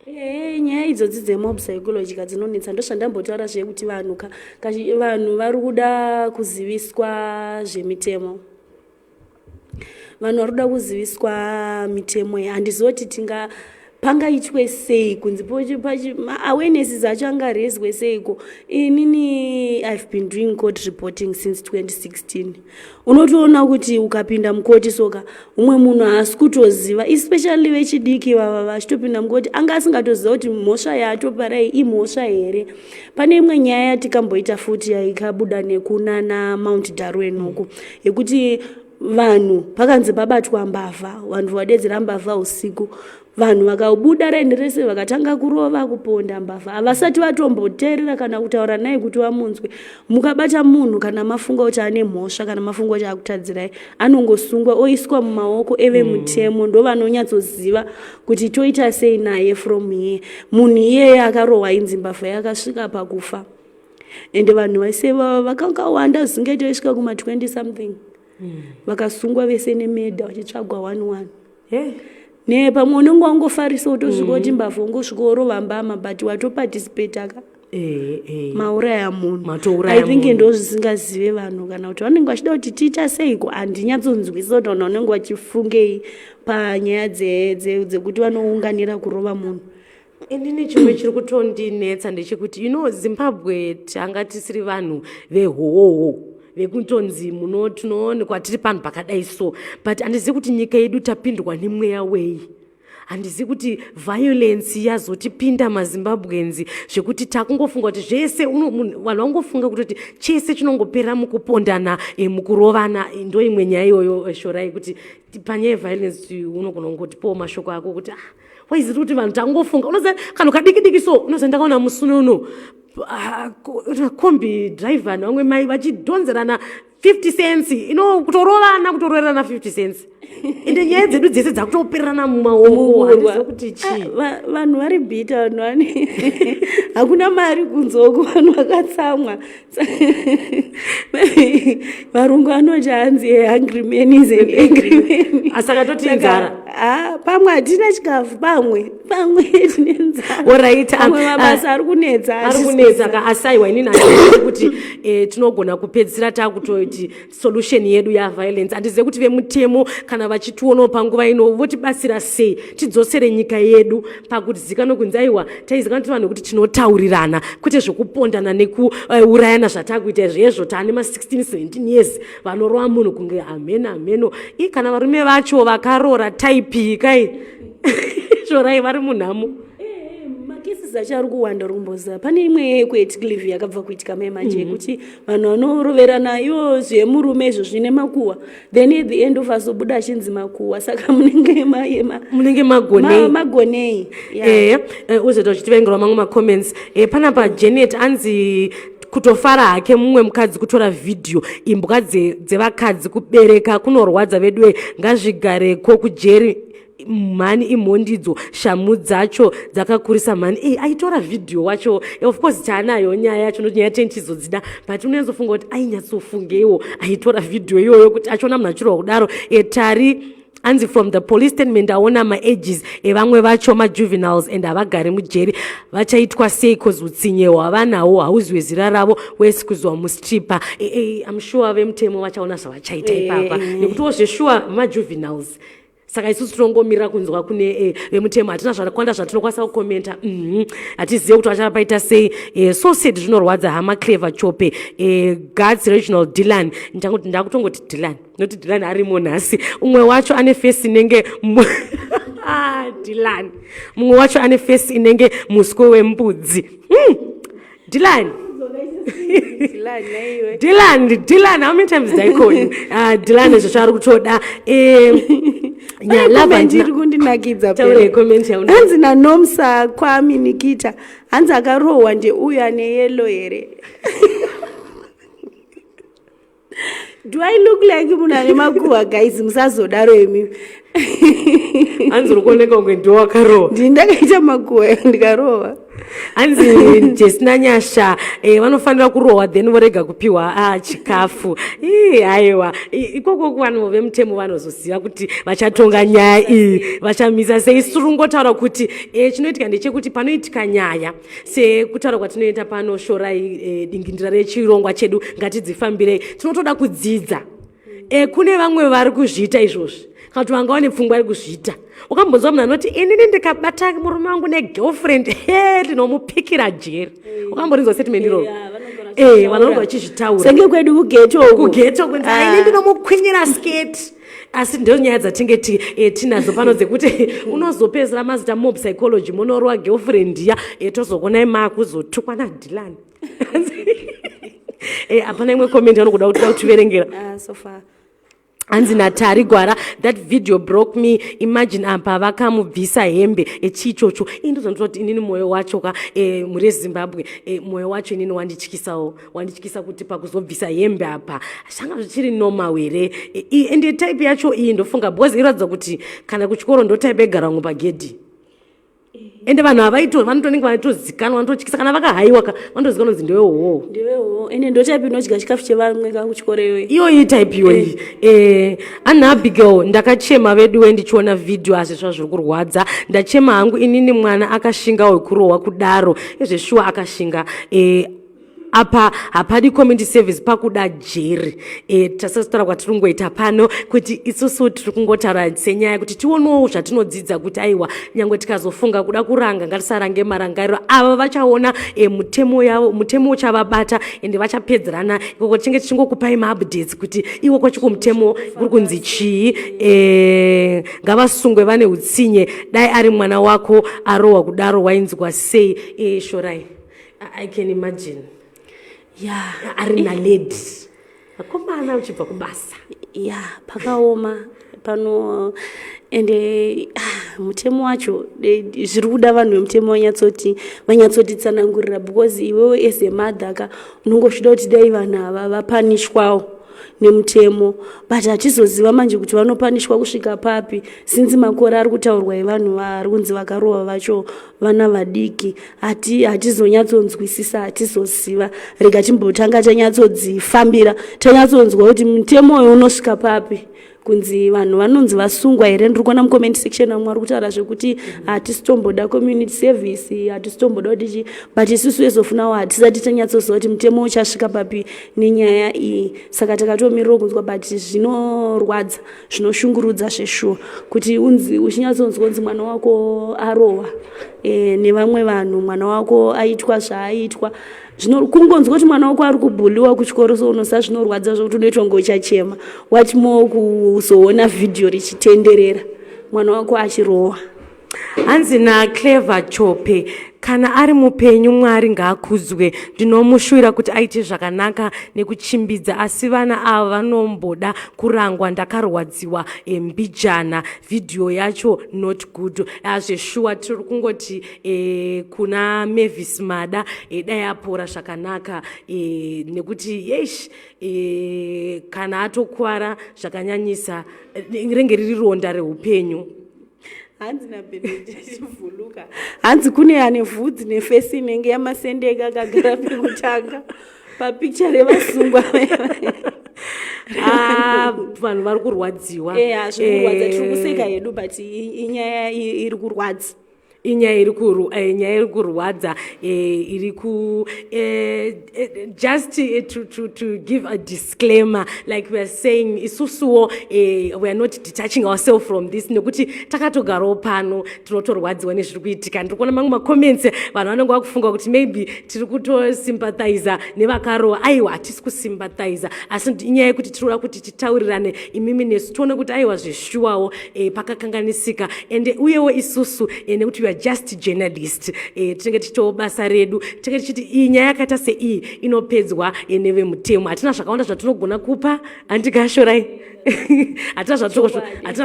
Ee, nyaya idzodzi dzemob psychology ka dzinonetsa. Ndozvandambotaura zvekuti vanhu ka vanhu vari kuda kuziviswa zvemitemo, vanhu vari kuda kuziviswa mitemo iyi. Handizivi kuti tinga pangaitwe sei kunzi maawarenesses acho angarezwe seiko. Inini I've been doing court reporting since 2016. Unotoona kuti ukapinda mukoti soka, umwe munhu haasi kutoziva, especially vechidiki vava vachitopinda mukoti, anga asingatoziva kuti mhosva yaatoparai imhosva here. Pane imwe nyaya yatikamboita futi yaikabuda nekunana Mount Darwin uku, yekuti vanhu pakanzi pabatwa mbavha, vanhu vadedzera mbavha usiku, vanhu vakabuda raini rese vakatanga kurova, kuponda mbavha, havasati vatomboteerera kana kutaura naye kuti vamunzwe. Mukabata munhu kana mafunga kuti ane mhosva, kana mafunga kuti akutadzirai, anongosungwa oiswa mumaoko evemutemo. Ndo vanonyatsoziva kuti toita sei naye from here. Munhu iyeye akarohwa, inzi mbavha yakasvika pakufa, ende vanhu vese vakangawanda zvisingaiti, vaisvika kuma20 something, vakasungwa vese nemurder vachitsvagwa one one. Ne pamwe unenge wangofarisa, utosvika kuti mbavha, ungosvika worova mbama, but watoparticipata ka. Eh, eh. Mauraya munhu. Matouraya I think munhu. Ndo zvisingazive vanhu kana kuti vanenge vachida kuti tiita seiko. Handinyatsonzwisisa kuti vanhu vanenge vachifungei panyaya dzekuti vanounganira kurova munhu. Inini chimwe chiri kutondinetsa ndechekuti, Zimbabwe tanga tisiri vanhu vehohoho vekutonzi muno tinoonekwa tiri panhu pakadai so, but handizivi kuti nyika yedu tapindwa nemweya wei. Handizivi kuti violence yazotipinda maZimbabweans zvekuti takungofunga kuti zvese vanhu vangofunga kutoti chese chinongopera mukupondana, mukurovana. Ndo imwe nyaya iyoyo, Shorai, kuti panyaya yeviolence unogona kungotipowo mashoko ako kuti waiziri kuti vanhu tangofunga, unoziva, kanhu kadiki diki so. Unoziva, ndakaona musuno uno, kombi driver nevamwe mai vachidhonzerana 50 cents ino, kutorovana, kutoroverana 50 cents. Ende nyaya dzedu dzese dzakutopererana mumaoko. Mukurwa. Handizivi kuti chii. Ah, vanhu vari bitter, vanhu vane hakuna mari kunzoko, vanhu vakatsamwa. Varungu vanoti hanzi, "A hungry man is an angry man." Saka toti inzara? Ah, pamwe hatina chikafu, pamwe tine nzara. Alright, Pamwe mabasa ari kunetsa. Ari kunetsa ka. Asi aiwa, inini handizivi kuti tinogona kupedzisira takutoti solution yedu yaviolence. Handizivi kuti vemutemo kana vachitionawo panguva ino votibatsira sei tidzosere nyika yedu pakuzikanwa kunzi aiwa, taizikanwa tiri vanhu vekuti tinotaurirana, kwete zvekupondana nekuurayana zvatakuita izvezvo. Taane ma16 17 years, vanorova munhu kunge hameno hameno. I kana varume vacho vakarora type kai, Shorai, vari munhamo. Macases acho ari kuwanda. Uri kumboziva pane imwe yekuEtclive yakabva kuitika mai manje, yekuti vanhu vanoroverana ivo zvemurume izvo zvine makuhwa, then at the end of azobuda achinzi makuhwa. Saka munenge Munenge magonei? Magonei. Yeah. Uzoita uchitivengerwa mamwe macomments. Panapa Janet anzi kutofara hake mumwe mukadzi kutora vhidhiyo. Imbwa dzevakadzi, kubereka kunorwadza veduwe, ngazvigareko kujeri mhani, imhondidzo, shamu dzacho dzakakurisa mhani. Aitora vhidhiyo wacho, of course taanayo nyaya yacho, nokuti nyaya tenichizodzida, but unonyatsofunga kuti ainyatsofungewo aitora vhidhiyo iyoyo kuti achiona munhu achirwa kudaro. Tari anzi from the police statement aona maages evamwe vacho, majuveniles, and havagari mujeri. Vachaitwa sei? Cause utsinye hwavanawo hauziwe zira ravo, wesi kuzwa mustripa. I'm sure vemutemo vachaona zvavachaita ipapa, nekutiwo zveshuwa majuveniles. Saka isusu tinongomirira kunzwa kune vemutemo. Hatina zvakawanda zvatinokwanisa kukomenta. Hatizive kuti vachapaita sei. So sad, zvinorwadza hama. Clever Chope, Guards Regional Dylan, ndakutongoti Dylan noti Dylan arimo nhasi. Umwe wacho ane face inenge Dylan, mumwe wacho ane face inenge muswe wembudzi. Dylan, Dylan, Dylan, how many times did I call you? Dylan, izvo zvaari kutoda. Comment iri kundinakidza. Taura comment yauna. Hanzi naNomsa Kwami Nikita, hanzi akarohwa ndeuyo ane yellow here? Do I look like munhu ane makuhwa? Guys, musazodaro imi. Hanzi uri kuoneka kunge ndiwo wakarohwa. Ndini ndakaita makuhwa ndikarohwa. Hanzi Jesina Nyasha, vanofanira kurohwa then vorega kupiwa chikafu. Ii, aiwa, ikoko vanhu vemutemo vanozoziva kuti vachatonga nyaya iyi vachamisa sei. Isu tirungotaura kuti chinoitika ndechekuti panoitika nyaya, sekutaura kwatinoita pano, Shorai, dingindira rechirongwa chedu ngatidzifambirei, tinotoda kudzidza. Kune vamwe vari kuzviita izvozvi kana kuti vanga vane pfungwa yekuzviita. Ukambonzwa munhu anoti, "Inini ndikabata murume wangu negirlfriend, he, ndinomupikira jeri"? Ukamborinzwa statement iroro? Vanonga vachizvitaura. Senge kwedu kughetto uku. Kughetto kunzi, "Ini ndinomukwinyira sketi." Asi ndo nyaya dzatinge tinadzo pano dzekuti unozopedzera mazita mob psychology, munorwa girlfriend ya, tozokuonai maakuzotukwa naDylan. Hapana imwe comment yanokuda kuti kutiverengera? Ah, so far. Hanzi naTari Gwara, "That video broke me. Imagine apa vakamubvisa hembe echiichocho." Ii, ndozondoti inini mwoyo wacho ka, mhuri yeZimbabwe, mwoyo wacho inini wandityisawo, wandityisa kuti pakuzobvisa hembe apa zvanga zvichiri normal here? Ende type yacho iyi ndofunga because iratidza kuti kana kuchikoro ndo type yegara vamwe pagedhi. Ende vanhu havaito, vanotonenge vatozikanwa, vanototyisa kana vakahaiwa ka, vanotozikanwa kunzi ndewehoho. Ndewehoho, ende ndotype inodya chikafu chevamwe ka kuchikoro iyoyi. Iyoyi type iyoyi. Ana Abigail, ndakachema veduwe ndichiona vhidhiyo, asi zva zviri kurwadza. Ndachema hangu inini, mwana akashinga wekurohwa kudaro. Ezveshuwa akashinga. Apa hapadi community service, pakuda jeri. Tasasitaura kwatiri kungoita pano kuti isusu tiri kungotaura senyaya kuti tionewo zvatinodzidza, kuti aiwa, nyange tikazofunga kuda kuranga, ngatisarange marangariro ava. Vachaona mutemo yavo, mutemo uchavabata ende vachapedzerana ikoko. Tichinge tichingokupai maupdates kuti iwo kwachiko mutemo kuri kunzi chii. Ngavasungwe, vane utsinye. Dai ari mwana wako arohwa kudaro, wainzwa sei? Shorai, I can imagine ari nalady, vakomana, uchibva kubasa. Ya, pakaoma pano. Ende mutemo wacho, zviri kuda vanhu vemutemo vanyatsotitsanangurira, because iwewe as a mother ka, unongosvida kuti dai vanhu ava vapanishwawo nemutemo, but hatizoziva manje kuti vanopanishwa kusvika papi, since makore ari kutaurwa evanhu vari kunzi vakarova vacho vana vadiki. Hatizonyatsonzwisisa, hatizoziva. Rega timbotanga tanyatsodzifambira, tanyatsonzwa kuti mutemo uyu unosvika papi, kunzi vanhu vanonzi vasungwa here. Ndiri kuona mucomment section vamwe vari kutaura zvekuti hatisi tomboda community service, hatisi tomboda kuti chi, but isusu ezofunawo hatisati tanyatsoziva kuti mutemo uchasvika papi nenyaya iyi. Saka takatomirira kunzwa, but zvinorwadza, zvinoshungurudza zveshuwa kuti unzi uchinyatsonzwa kunzi mwana wako arohwa nevamwe vanhu, mwana wako aitwa zvaaitwa. Zvino kungonzwa kuti mwana wako ari kubhuliwa kuchikoro, so unosa zvinorwadza zvokuti unoitwa kunge uchachema. What more kuzoona vhidhiyo richitenderera mwana wako achirohwa? Hanzi naClever Chope, kana ari mupenyu, Mwari ngaakudzwe. Ndinomushuvira kuti aite zvakanaka nekuchimbidza, asi vana ava vanomboda kurangwa. Ndakarwadziwa mbijana, vhidhiyo yacho not good. Zveshuwa, tiri kungoti kuna Mavis Mada, dai apora zvakanaka, nekuti yesh, kana atokuvara zvakanyanyisa, renge riri ronda reupenyu. Hanzi naBenedictvhuluka, hanzi kune ane vhudzi neface inenge yamasendeka akagara pekutanga papicture revasungwa. Ah, vanhu vari kurwadziwa. Eya, zviri kurwadza. Tiri kuseka hedu, but inyaya iri kurwadza. Inyaya iri nyaya iri kurwadza, iri ku just to give a disclaimer, like we are saying, isusuwo we are not detaching ourselves from this, nekuti takatogarawo pano, tinotorwadziwa nezviri kuitika. Ndiri kuona mamwe macomments, vanhu vanenge vakufunga kuti maybe tiri kutosympathiza nevakarova. Aiwa, hatisi kusympathiza, asi inyaya yekuti tinoda kuti titaurirane imimi nesu, tione kuti aiwa, zveshuwawo pakakanganisika. Ende uyewo isusu, nekuti we are just journalist, tinenge tichitawo basa redu, tinenge tichiti iyi nyaya yakaita seiyi inopedzwa nevemutemo. Hatina zvakawanda zvatinogona kupa, handikashorai? Hatina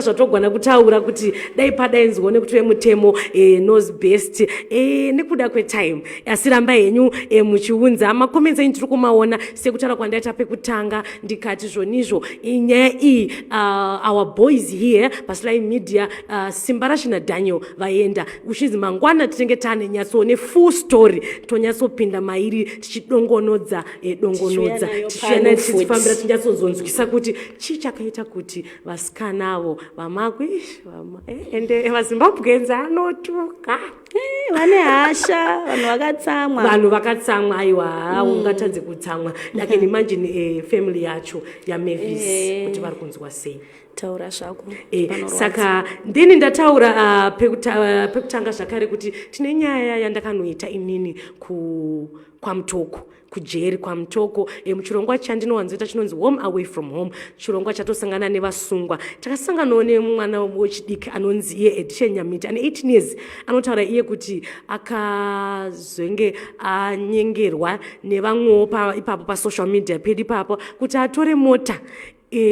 zvatogona kutaura kuti dai padainzwa nekuti vemutemo knows best, nekuda kwetime. Asi rambai henyu muchiunza macomments enyu, tiri kumaona. Sekutaura kwandaita pekutanga, ndikati zvonizvo nyaya iyi, our boys here paSly Media, Simba Rashina Daniel vaenda uchinzi mangwana tinenge tane nyatso nefull story, tonyatsopinda mairi tichidongonodza, dongonodza, Tichiuya nayo tichiuya pano nayo, futi. tichifambira, tinyatsozonzwisa kuti chii chakaita kuti vasikanavo vamakwi ende vaZimbabweans anotuka. Vane hasha, vanhu vakatsamwa. Vanhu vakatsamwa. Aiwa, ungatadze kutsamwa? I can imagine family yacho yaMavis kuti vari kunzwa sei. Taura zvako. Panorwadza. Saka ndini ndataura pekutanga zvakare kuti tine nyaya yandakanoita inini kwaMutoko, kujeri kwaMutoko, muchirongwa chandinowanzoita chinonzi Home Away from Home, chirongwa chatosangana nevasungwa. Takasanganawo nemwana wechidiki anonzi iye Edition Nyamiti, ane 18 years. Anotaura iye kuti akazenge anyengerwa nevamwewo ipapo pasocial media pedu ipapo kuti atore mota.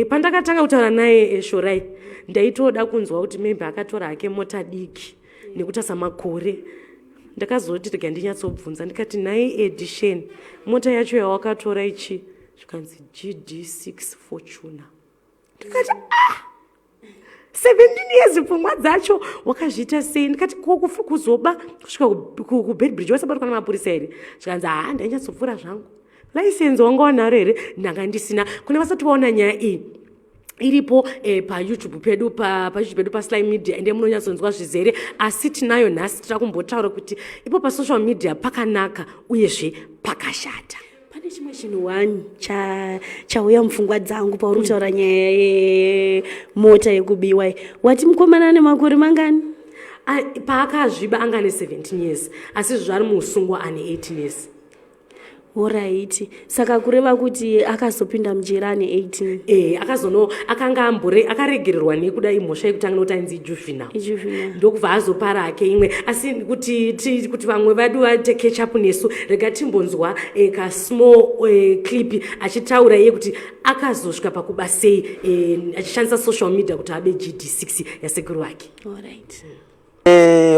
Pandakatanga kutaura naye, Shorai, ndaitoda kunzwa kuti maybe akatora hake mota diki nekuti makore. Ndakazoti rega ndinyatsobvunza, ndikati, "Nhai Edition, mota yacho yawakatora ichi?" Zvikanzi, "GD6 Fortuner." Ndikati, "Ah, 17 years pfungwa dzacho wakazviita sei? Ndikati ko kuzoba kusvika kuBeitbridge wasabatwa namapurisa here? Zvikanzi haa, ndainyatsopfuura zvangu. License wanga wanaro here? Ndanga ndisina. Kune vasati vaona nyaya iyi, iripo paYouTube pedu, paYouTube pedu paSly Media, ende munonyatsonzwa zvizere. Asi tinayo nhasi, tira kumbotaura kuti ipo pasocial media pakanaka uyezve pakashata. Pane chimwe chinhu one chauya mupfungwa dzangu pauri kutaura nyaya yemota yekubiwa. Wati mukomana ane makore mangani? Paakazviba anga ane 17 years, asi zvari muusungwa ane 18 years. Alright, saka kureva kuti akazopinda mujeri ane 18? E, akazono akanga ambore akaregererwa nekuda imhosva yekutanga nokuti ainzi juvenile. Juvenile. Ndokubva azopara ake imwe. Asi kuti vamwe vadu vaite catch up nesu, rega timbonzwa kasmall clip achitaura iye kuti akazosvika pakuba sei achishandisa social media kuti abe GD6 yasekuru vake. Alright.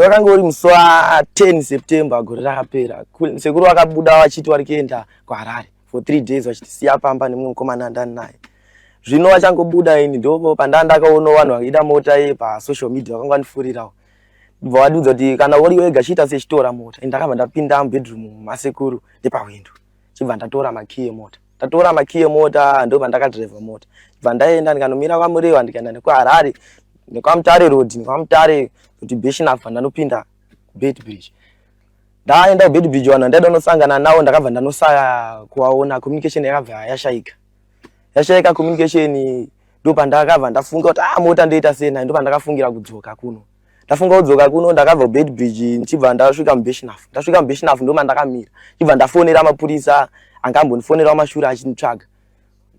Wakanga uri musi wa10 September gore rakapera. Sekuru vakabuda vachiti vari kuenda kuHarare for 3 days, vachitisiya pamba nemumwe mukomana andani naye. Zvino vachangobuda, ini ndo pandaa ndakaonawo vanhu vaida mota ye pasocial media vakanga vandifurirawo, bva vandiudza kuti kana uri wega chiita sechitora mota. Ini ndakabva ndapinda mubedroom masekuru nepahwindo, chibva ndatora makey emota. Ndatora makey emota, ndobva ndakadhiraivha mota, bva ndaenda ndikanomira kwaMurewa, ndikaenda nekuHarare, nekwaMutare Road, nekwaMutare kuti Birchenough, ndanopinda Beitbridge. Ndaenda kuBeitbridge, vanhu vandaida kunosangana navo ndakabva ndanosaya kuvaona. Communication yakabva yashaika, yashaika communication. Ndo pandakabva ndafunga kuti, ah, mota ndoita sei nayo? Ndo pandakafungira kudzoka kuno. Ndafunga kudzoka kuno, ndakabva kuBeitbridge, ndichibva ndasvika muBirchenough. Ndasvika muBirchenough, ndo mandakamira, chibva ndafonera mapurisa anga ambondifonerawo mashure achinditsvaga.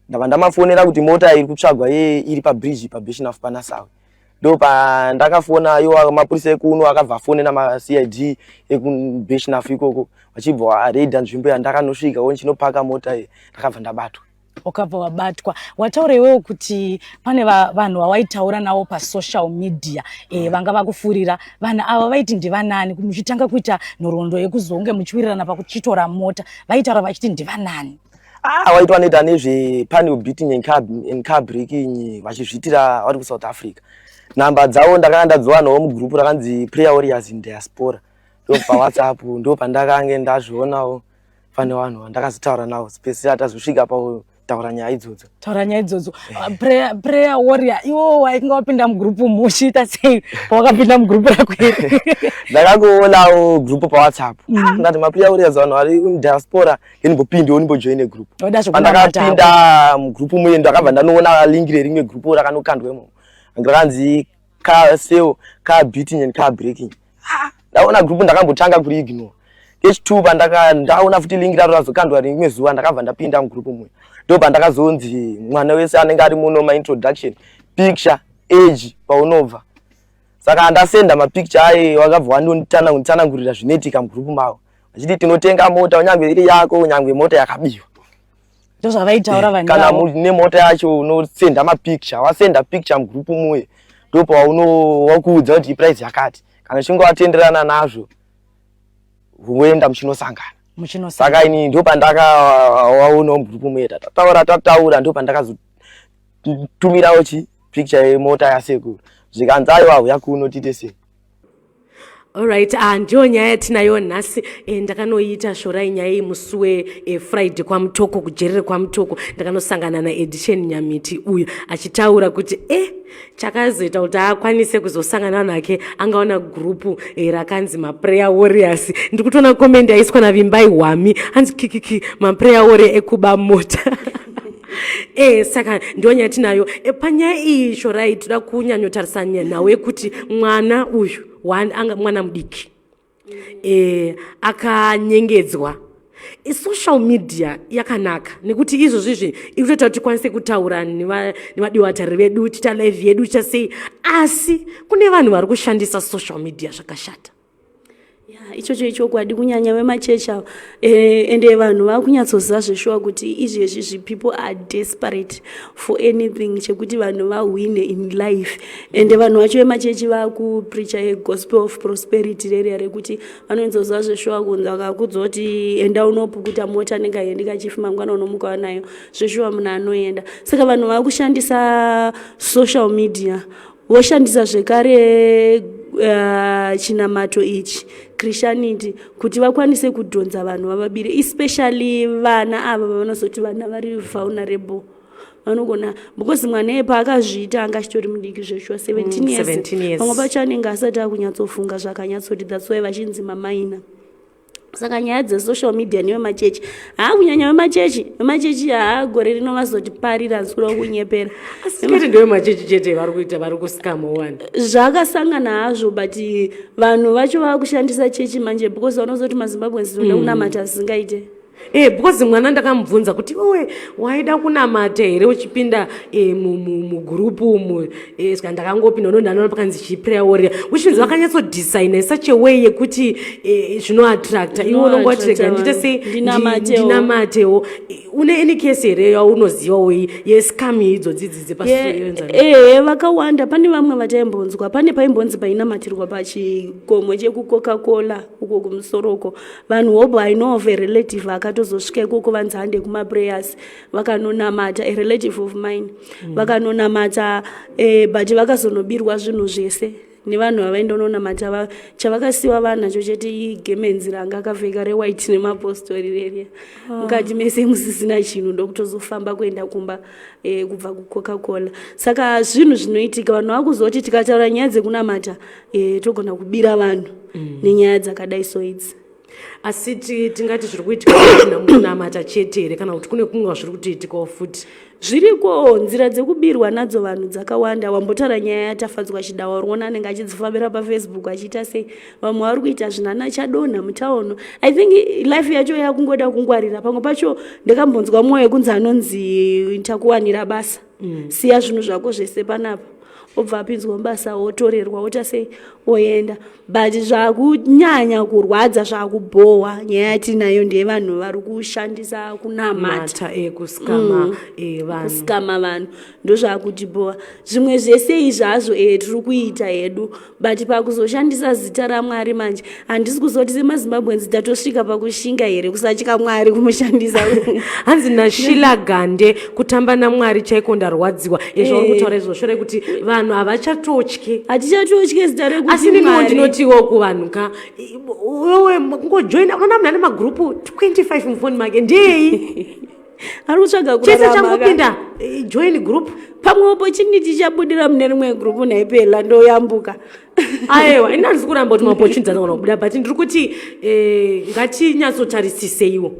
Ndabva ndamafonera kuti mota iri kutsvagwa ye iri pabridge paBirchenough panaSawe. Ndo pandakafona iwo mapurisa ekuno akabva afonera maCID ekuBirchenough ikoko, vachibva varedha nzvimbo yandakanosvika wo ndichinopaka mota iyi. Ndakabva ndabatwa. Wakabva wabatwa. Wataura iwewo kuti pane vanhu vawaitaura navo pasocial media vanga vakufurira. Vanhu ava vaiti ndivanani? Muchitanga kuita nhoroondo yekuzonge muchiwirirana pakuchitora mota, vaitaura vachiti ndivanani? Ah, vaitwa vanoita nezvepanel beating and car breaking, vachizviitira vari kuSouth Africa. Nhamba dzavo ndakanga ndadziwanawo mugrupu rakanzi Prayer Warriors in Diaspora, ndo paWhatsApp, ndo pandakange ndazvionawo. Pane vanhu vandakazotaura navo spesira tazosvika pautaura nyaya idzodzo. Taura nyaya idzodzo. Prayer warrior iwo wainge wapinda mugrupu muchiita sei pawakapinda mugrupu rako iri? Ndakangoonawo grupu paWhatsApp. Ah, ndati maprayer warriors vanhu vari mudiaspora, ndimbopindewo, ndimbojoine grupu. Wada zvekunamata. Pandakapinda mugrupu muye, ndakabva ndanoona link rerimwe grupu rakanokandwa imomo rakanzi car sale, car beating and car breaking. Ah, ndaona grupu, ndakambotanga kuriignore. Kechi2 pandaka ndaona futi link raro razokandwa rimwe zuva, ndakabva ndapinda mugrupu muya. Ndo pandakazonzi mwana wese anenge ari muno, maintroduction picture, age, paunobva. Saka ndasenda mapicture aye, wakabva wanditsanangurira zvinoitika mugrupu mavo, vachiti tinotenga mota kunyange iri yako, kunyange mota yakabiwa. Ndozvavaitaura vanhu Kana ivavo. Mune mota yacho, unosenda mapicture. Wasenda picture mugrupu muye, ndopaunowakuudza kuti iprice yakati. Kana uchinge watenderana nazvo, woenda muchinosangana. Muchinosangana. Saka ini ndopandakawaonawo mugrupu muye, tataura, tataura, ndopandakazotumirawo chi picture yemota yasekuru, zvikanzi aiwa, uya kuno tiite sei. Alright, ndiyo nyaya yatinayo nhasi. Ndakanoiita shorai nyaya iyi musi weFriday kwaMutoko, kujerere kwaMutoko. Ndakanosangana naEdition Nyamiti uyu achitaura kuti chakazoita kuti akwanise kuzosangana nake, angaona gurupu rakanzi maprayer warriors. Ndiri kutoona comment yaiswa naVimbai Hwami, hanzi kikiki, maprayer warrior ekuba mota. Saka ndiyo nyaya tinayo. Panyaya iyi, shorai, toda kunyanyotarisa nhau yekuti mwana uyu anga mwana mudiki akanyengedzwa. Social media yakanaka nekuti izvozvo izvi iri kutoita kuti tikwanise kutaura nevadiwa vatariri vedu, tiita live yedu, tiita sei. Asi kune vanhu vari kushandisa social media zvakashata. Ya, ichocho ichokwadi, kunyanya vemachechi ava. Ende vanhu vakunyatsoziva zveshuwa kuti izvezvi people are desperate for anything chekuti vanhu vahwine in life. Ende vanhu vacho vemachechi vakupreacha yegospel of prosperity reriya rekuti vanonyatsoziva zveshuwa kunzi vakakudza kuti enda unopukuta mota nengaendi kachifi, mangwana unomuka nayo, zveshuwa munhu anoenda. Saka vanhu vakushandisa social media. Voshandisa zvekare chinamato ichi, Christianity, kuti vakwanise kudhonza vanhu vavabire, especially vana ava vavanozoti vana vari vulnerable. Vanogona, because mwana iye paakazviita anga achitori mudiki zveshuwa, 17 years. 17 years. Pamwe pacho anenge asati akunyatsofunga zvakanyatsoti, that's why vachinzi mamaina. Saka nyaya dzesocial media nevemachechi, haa, kunyanya vemachechi, haa, gore rino vazotiparira, handisi kuda kunyepera. Asi chete ndevemachechi chete vari kuita, vari kuskama wani? Zvakasangana hazvo, but vanhu vacho vakushandisa chechi manje, because vanozoti maZimbabweans tinoda kunamata zvisingaite. Because mwana ndakamubvunza kuti, "Iwe waida kunamata here uchipinda mugurupu umu?" Saka ndakangopinda, uno ndanoona pakanzi chiprayer warrior, which means vakanyatsodesignA in such a way yekuti zvinoattracta iwe, unongoti rega ndiite sei? Ndinamatewo. Ndinamatewo. Une any case here yaunozivawo yescam idzodzi idzi dzepasiyenzana? Ehe, vakawanda. Pane vamwe vataimbonzwa, pane paimbonzi painamatirwa pachikomo chekuCoca Cola uko kumusoro uko. Vanhu hobo, I know of a relative akatozosvika ikoko, vanzi hande kumaprayers, vakanonamata, a relative of mine. Vakanonamata, but vakazonobirwa zvinhu zvese nevanhu vavaindononamata. Chavakasiwa vanacho chete igemenzi ranga akapfeka rewhite nemapostori reria. Mukati mese musisina chinhu, ndokutozofamba kuenda kumba kubva kuCoca Cola. Saka zvinhu zvinoitika, vanhu vakuzoti tikataura nyaya dzekunamata, togona kubira vanhu nenyaya dzakadai so idzi. Asi tingati zviri kuitika kunamata chete here, kana kuti kune kumwe zviri kutoitikawo futi? Zviriko, nzira dzekubirwa nadzo vanhu dzakawanda. Wambotaura nyaya yaTafadzwa Chidawa, uriona anenge achidzifambira paFacebook achiita sei. Vamwe vari kuita zvinana chadonha mutaono. I think life yacho yakungoda kungwarira. Pamwe pacho ndakambonzwa mwoyo kunzi anonzi takuwanira basa, siya zvinhu zvako zvese panapa, obva apinzwa mubasa, wotorerwa, woita sei, oenda. But zvakunyanya kurwadza, zvakubhohwa, nyaya yatinayo ndeyevanhu vari kushandisa kunamata mata ekuskama vanhu. Kuskama vanhu ndozvakutibhowa. Zvimwe zvese izvazvo tiri kuita hedu, but pakuzoshandisa zita raMwari manje, handisi kuzoti semaZimbabweans tatosvika pakushinga here kusatya Mwari kumushandisa. Hanzi naShila Gande, "Kutamba naMwari chaiko, ndarwadziwa." Zvauri kutaura izvozvo shure kuti vanhu havachatotyi. Hatichatotye zita rekuti Asi niniwo Mwari. Ndinotiwo kuvanhu ka, wewe kungojoina, unoona munhu ane magurupu 25 mufoni make, ndei? Ari kutsvaga Chese kurarama ka. changopinda, join group. Pamwe opportunity chabudira mune rimwe gurupu naipela, ndoyambuka. Aiwa, ini handisi kuramba kuti maopportunity anogona kubuda, but ndiri kuti ngatinyatsotarisiseiwo,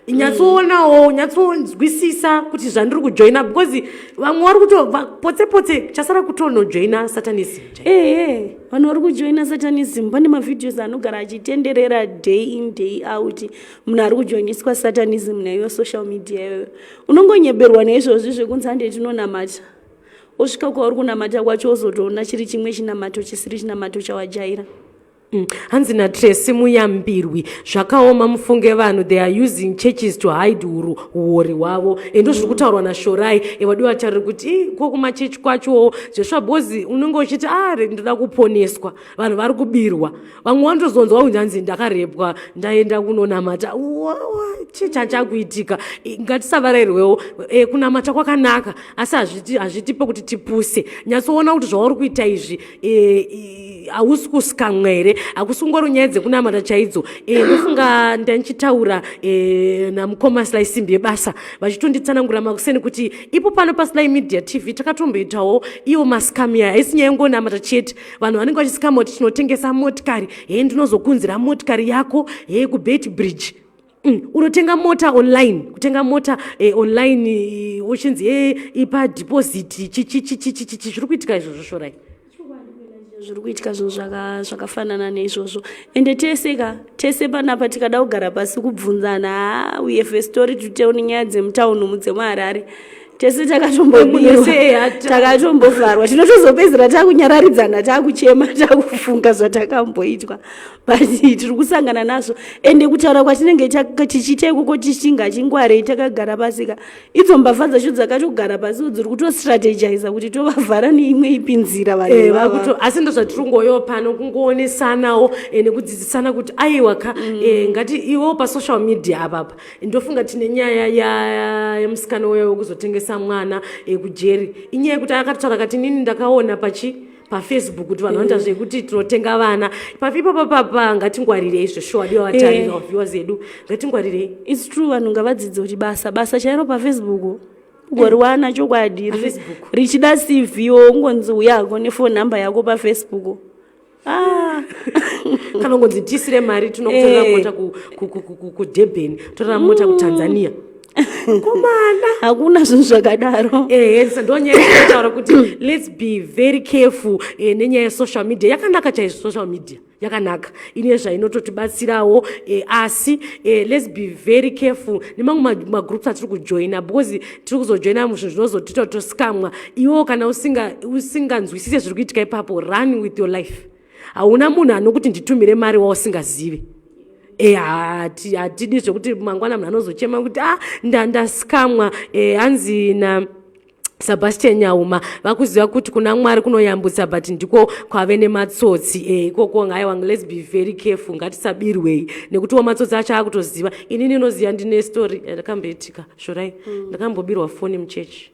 nyatsoonawo, nyatsonzwisisa kuti zvandiri kujoina, because vamwe vari kutobva potse potse, chasara kutonojoina satanism. Ehe, vanhu vari kujoina satanism. Pane mavideos anogara achitenderera day in, day out, munhu ari kujoiniswa satanism naiyo social media iyoyo. Unongonyeberwa naizvozvi zvekunzi hande tinonamata, osvika kwauri kunamata kwacho, ozotoona chiri chimwe chinamato chisiri chinamato chawajaira. Hanzi naTracy Muyambirwi, "Zvakaoma mufunge, vanhu they are using churches to hide uori hwavo." Endo zviri kutaurwa naShorai. Vadiwa vatariri kuti ko kumachechi kwachowo zvesva, because unenge uchiti a ndoda kuponeswa, vanhu vari kubirwa. Vamwe vanotozonzwa kunzi hanzi ndakarepwa, ndaenda kunonamata. Chii chachakuitika? Ngatisavarairwewo. Kunamata kwakanaka, asi hazvitipe kuti tipuse. Nyatsoona kuti zvauri kuita izvi hausi kusikamwa here, hakusi kungori nyaya dzekunamata chaidzo. Ndofunga ndandichitaura namukoma Sly Simbi yebasa, vachitonditsanangurira makuseni kuti ipo pano paSly Media TV takatomboitawo iwo mascam aya. Haisi nyaya yengonamata chete, vanhu vanenge vachisikama kuti tinotengesa motikari, he, ndinozokunzira motikari yako, he, kuBeitbridge. Unotenga mota online, kutenga mota online, uchinzi ipa deposit, chichichichichichi. Zviri kuitika izvozvo, Shorai? Zviri kuitika zvinhu zvakafanana neizvozvo. Ende tese ka, tese panapa tikada kugara pasi kubvunzana, ha, we have a story to tell nenyaya dzemutauni umu dzemuHarare. Tese Munhu takatombobirwa, wese, takatombovharwa, tinotozopedzera takunyararidzana, takuchema, takufunga zvatakamboitwa, but tiri kusangana nazvo. Ende kutaura kwatinenge tichiita ikoko, tichinga chingwarei takagara pasi ka, idzo mbavha dzacho dzakatogara pasi, dziri kutostrategiza kuti tovavhara neimwe ipi nzira vanhu ivava. Asi ndozvatiri kungoyo pano, kungoonesanawo nekudzidzisana kuti aiwa ka, ngati iwewo pasocial media apapa. Ndofunga tine nyaya yemusikana uya wekuzotengesa mwana kujeri. Inyaya yekuti akatotaura kati, "Inini ndakaona pachi pafacebook kuti vanhu vanoita zvekuti tinotenga vana papipapo papa ngatingwarirei izvo shuwa diwa vatariri vaviewers edu ngatingwarirei. It's true, vanhu ngavadzidze kuti basa basa chairo pafacebook ugoriwana chokwadi PaFacebook. Richida CV, ungonzi uyako nefone number yako pafacebook. Ah. Kana ungonzi tiisire mari, tinokutorera mota kuDurban, torera mota kuTanzania, komana. Hakuna zvinhu zvakadaro. Ehe, ndonyaya yekutaura kuti let's be very careful nenyaya yesocial media. Yakanaka chaizvo, social media yakanaka, ine zvainototibatsirawo, asi let's be very careful nemamwe magroups atiri kujoina, because tiri kuzojoina muzvinhu zvinozotiita toscamwa. Iwewo kana usinganzwisise zviri kuitika ipapo, run with your life. Hauna munhu anokuti nditumire mari wausingazivi. Hatidi zvekuti mangwana munhu anozochema kuti a ndascamwa. Hanzi na Sebastian Nyauma, vakuziva kuti kuna Mwari kunoyambutsa, but ndiko kwave nematsotsi ikoko. Haiwa, let's be very careful, ngatisabirwei nekuti matsotsi acho akutoziva. Inini inoziva, ndine story yakamboitika, shorai. Ndakambobirwa foni muchechi.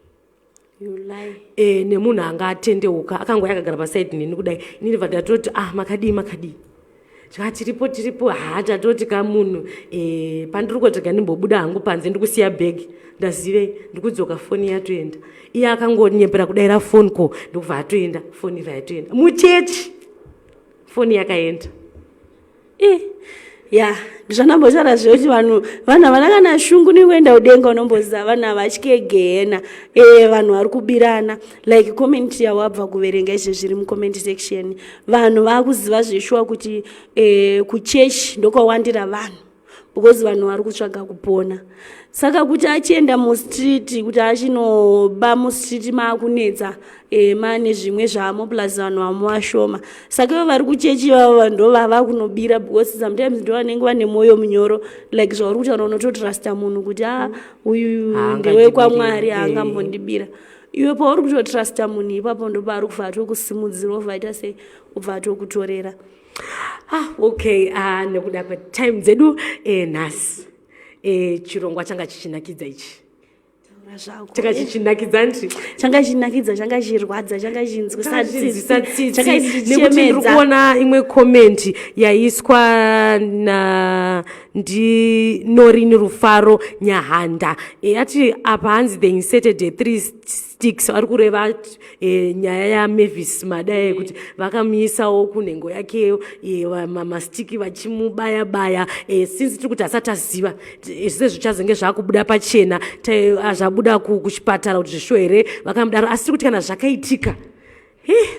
You lie. Nemunhu anga atendeuka, akangouya akagara pasaidi neni kudai. Inini bva ndatoti, "Ah, makadii, makadii?" Tika tiripo, tiripo. Ha, tatoti kamunhu pandiri kotega, ndimbobuda hangu panze, ndikusiya bhegi, ndazivei, ndikudzoka foni yatoenda. Iye akangonyepera kudaira foni ko, ndokubva atoenda, foni ibva yatoenda muchechi, foni yakaenda. Ya, ndizvandambotaura zvekuti vanhu havana kana shungu nekuenda kudenga. Unomboziva vanhu havatye gehena. Vanhu vari kubirana, like comment yawabva kuverenga izve zviri mucomment section. Vanhu vakuziva zveshuwa kuti kuchechi ndokwawandira vanhu, because vanhu vari kutsvaga kupona. Saka kuti achienda mustreet, kuti achinoba mustreet, maakunetsa, maane zvimwe zvamo, plus vanhu vamo vashoma. Saka ivo vari kuchechi ivavo ndo vava kunobira, because sometimes ndo vanenge vane mwoyo munyoro. Like zvauri kutaura, unototrusta munhu kuti a uyu ndewekwamwari, haangambondibira. Iwe pauri kutotrusta munhu ipapo, ndopaari kubva atokusimudzira, obva aita sei, obva atokutorera. Ah, okay. Ah, nekuda kwetime dzedu, nhasi chirongwa changa chichinakidza ichi. Taura zvako. Changa chichinakidza nti. Changa chinakidza, changa chirwadza, changa chinzwisa Chinzwisa tsitsi, nekuti ndiri kuona imwe comment yaiswa na ndinorini Rufaro Nyahanda. Ati apa hanzi, "They inserted a three sticks." Ari kureva nyaya yaMavis Mada, yekuti vakamuisawo kunhengo yake mastiki vachimubaya baya. Since tiri kuti asati aziva sezvichazenge zvakubuda pachena, zvabuda kuchipatara kuti zvisho here vakamudaro, asi tiri kuti kana zvakaitika,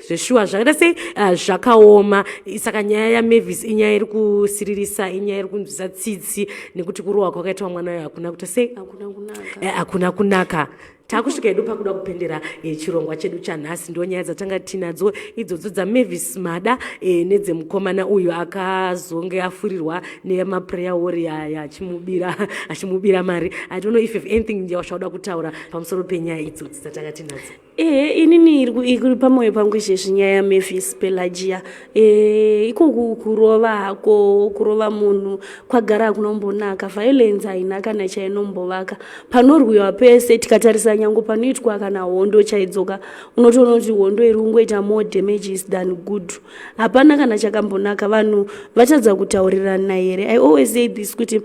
zveshuwa zvakaita sei, zvakaoma. Saka nyaya yaMavis inyaya iri kusiririsa, inyaya iri kunzwisa tsitsi, nekuti kurohwa kwakaitwa mwana uyo hakuna kuita sei? Hakuna kunaka. Hakuna kunaka. Takusvika hedu pakuda kupendera chirongwa chedu chanhasi. Ndo nyaya dzatanga tinadzo idzodzo dzaMavis Mada nedzemukomana uyu akazonge afurirwa nemaprayer warrior aya achimubira mari. I don't know if you have anything yauchauda kutaura pamusoro penyaya idzodzi dzatanga tinadzo. Ehe, inini iri pamwoyo pangu izvezvi nyaya yaMavis Pelagia. Ikoku kurova hako, kurova munhu kwagara hakunombonaka. Violence haina kana chainombovaka. Panorwiwa pese, tikatarisa nyange panoitwa kana hondo chaidzoka, unotoona kuti hondo iri kungoita more damages than good. Hapana kana chakambonaka. Vanhu vatadza kutaurirana here? I always say this, kuti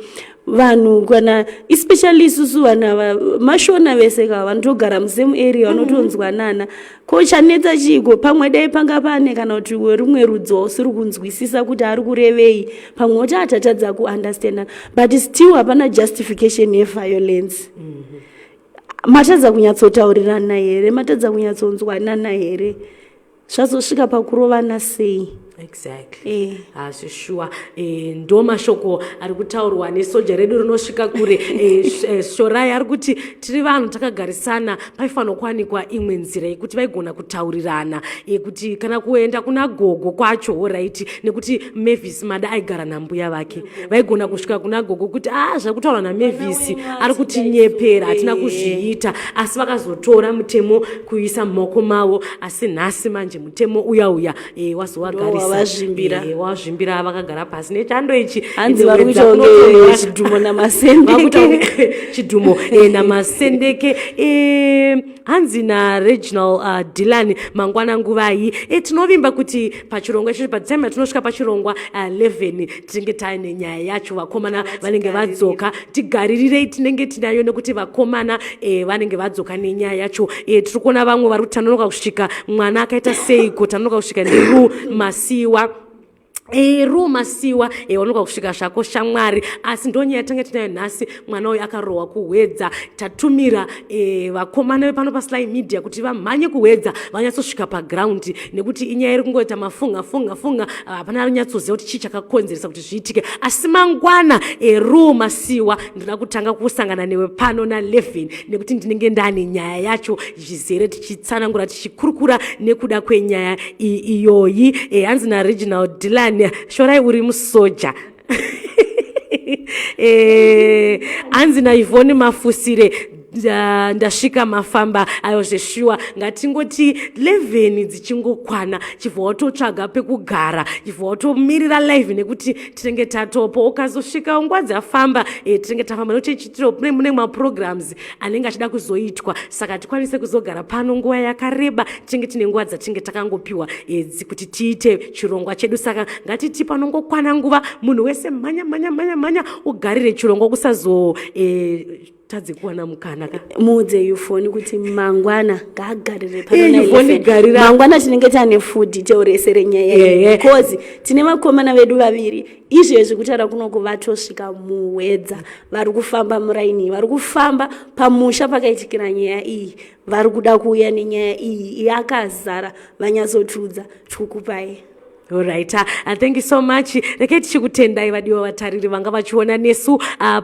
vanhu kana especially isusu vanhu ava mashona vese ka, vanotogara musame area, vanotonzwanana. Ko chanetsa chiiko? Pamwe dai panga pane kana kuti werumwe rudzi wausiri kunzwisisa kuti ari kurevei, pamwe kuti atatadza kuunderstandana, but still hapana justification yeviolence. Matadza kunyatsotaurirana here? Matadza kunyatsonzwanana here? Zvazosvika pakurovana sei? Exactly. Hazvishuwa. Ndo mashoko ari kutaurwa nesoja redu rinosvika kure. Shorai ari kuti tiri vanhu takagarisana, paifanira kuwanikwa imwe nzira yekuti vaigona kutaurirana, kuti kana kuenda kuna gogo kwacho, alright, nekuti Mavis Mada aigara nambuya vake, vaigona kusvika kuna gogo kuti a zvari kutaurwa naMavis, ari kutinyepera, hatina kuzviita. Asi vakazotora mutemo kuisa mumaoko mavo. Asi nhasi manje mutemo uya uya wazovagarisa. Wavazvimbira. Wazvimbira, vakagara pasi nechando ichi. Hanzi vari kuita kunge chidhumo namasendeke. Chidhumo namasendeke. Hanzi naReginal Dylan, mangwana nguvai? Tinovimba kuti pachirongwa ichocho, patime yatinosvika pachirongwa 11, tinenge taine nyaya yacho. Vakomana vanenge vadzoka. Tigaririrei, tinenge tinayo, nekuti vakomana vanenge vadzoka nenyaya yacho. Tiri kuona vamwe vari kuti tanonoka kusvika. Mwana akaita seiko? Tanonoka kusvika. Ndiru Masiwa. Ru Masiwa, wanonoka kusvika zvako shamwari, asi ndo nyaya tanga tinayo nhasi. Mwana uyu akarohwa kuHwedza. Tatumira vakomana vepano paSly Media kuti vamhanye kuHwedza, vanyatsosvika paground, nekuti inyaya iri kungoita mafunga funga funga. Hapana anyatsoziva kuti chii chakakonzeresa kuti zviitike. Asi mangwana, Ru Masiwa, ndinoda kutanga kusangana newe pano na11, nekuti ndinenge ndane nyaya yacho zvizere, tichitsanangura, tichikurukura nekuda kwenyaya iyoyi. Hanzi naReginal Dylan, shorai uri musoja. Hanzi naIvoni Mafusire, ndasvika mafamba ayo zveshuwa. Ngatingoti 11 dzichingokwana, chibva watotsvaga pekugara, chibva watomirira live, nekuti tinenge tatopo. Ukazosvika nguva dzafamba, tinenge tafamba, nekuti chitiro mune maprograms anenge achida kuzoitwa, saka tikwanise kuzogara pano nguva yakareba. Tinenge tine nguva dzatinenge takangopiwa kuti tiite chirongwa chedu. Saka ngatiti panongokwana nguva, munhu wese mhanya mhanya mhanya mhanya, ugarire chirongwa, kusazo tadze kuwana mukana ka. Muudze Yufoni kuti mangwana ngaagarire. Yvonne, garira. Mangwana tinenge taane full detail rese renyaya iyi, because tine vakomana vedu vaviri izvezvi kutaura kunoku vatosvika muHwedza, vari kufamba muraini, vari kufamba pamusha pakaitikira nyaya iyi. Vari kuda kuuya nenyaya iyi yakazara, vanyatsotudza tikukupai. Alright, thank you so much. Rekai tichikutendai vadiwa vatariri vanga vachiona nesu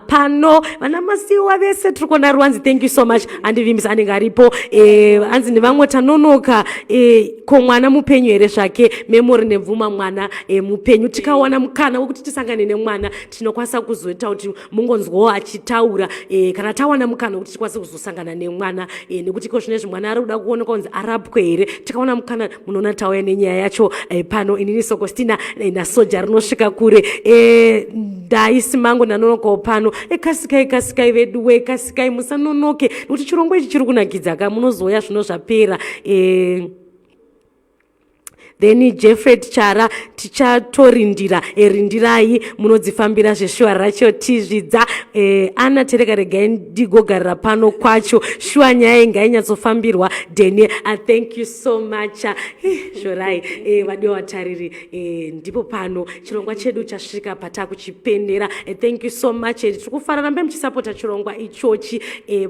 pano, vana Masiwa vese tiri kuona ruwanzi. Thank you so much. Andivimbisa anenge aripo. Anzi nevamwe tanonoka. Ko mwana mupenyu here zvake? Memory Nebvuma, mwana mupenyu. Tikawana mukana wekuti tisangane nemwana, tinokwanisa kuzoita kuti mungonzwawo achitaura, kana tawana mukana wekuti tikwanise kuzosangana nemwana, nekuti iko zvinezvi mwana ari kuda kuonekwa kunzi arapwe here. Tikaona mukana, munoona tauya nenyaya yacho pano. Inini Sokostina, nasoja rinosvika kure, ndaisi mangu ndanonokawo pano. Kasikai, kasikai veduwe, kasikai, musanonoke, nekuti chirongwa ichi chiri kunakidza ka. Munozouya zvino zvapera. Then Jeffred Chara, tichatorindira. Rindirai, munodzifambira zveshuwa racho tizvidza. Ana Tereka, regai ndigogarira pano kwacho shuwa, nyaya iyi ngainyatsofambirwa. Deni, thank you so much. Zvorai, vadiwa vatariri, ndipo pano chirongwa chedu chasvika patakuchipendera. Thank you so much. Tiri kufara, rambe muchisapota chirongwa ichochi,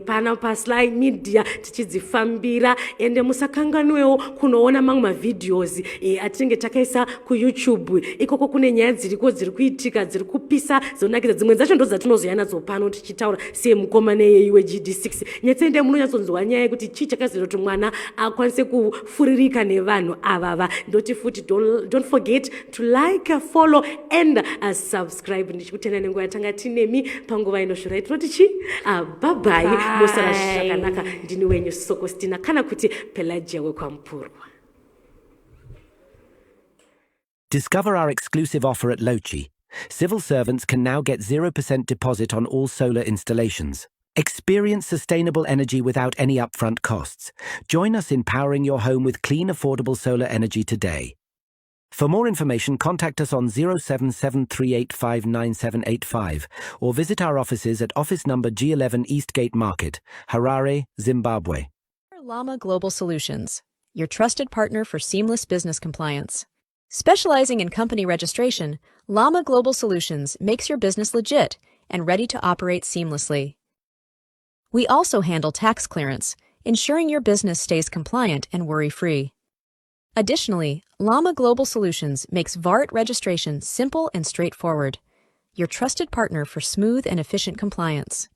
pana paSly Media tichidzifambira. Ende musakanganwewo kunoona mamwe mavideos atinenge takaisa kuYouTube. Ikoko kune nyaya dziriko dziri kuitika, dziri kupisa, dzinonakidza. Dzimwe dzacho ndo dzatinozoya nadzo pano tichitaura semukoma neyei weGD6. Nyatsoendai munonyatsonzwa nyaya yekuti chii chakazoita kuti mwana akwanise kufuririka nevanhu avava. Ndoti futi don't forget to like, follow and subscribe. Ndichikutenda nenguva yatanga tinemi panguva inosvira. Tinoti chi bye bye, mosara zvakanaka. Ndini wenyu Sokostina, kana kuti Pelagia wekwaMupurwa. Discover our exclusive offer at Lochi. Civil servants can now get 0% deposit on all solar installations. Experience sustainable energy without any upfront costs. Join us in powering your home with clean, affordable solar energy today. For more information, contact us on 0773859785 or visit our offices at office number G11 Eastgate Market, Harare, Zimbabwe. Llama Global Solutions, your trusted partner for seamless business compliance. Specializing in company registration, Llama Global Solutions makes your business legit and ready to operate seamlessly. We also handle tax clearance, ensuring your business stays compliant and worry free. Additionally, Llama Global Solutions makes VAT registration simple and straightforward, your trusted partner for smooth and efficient compliance.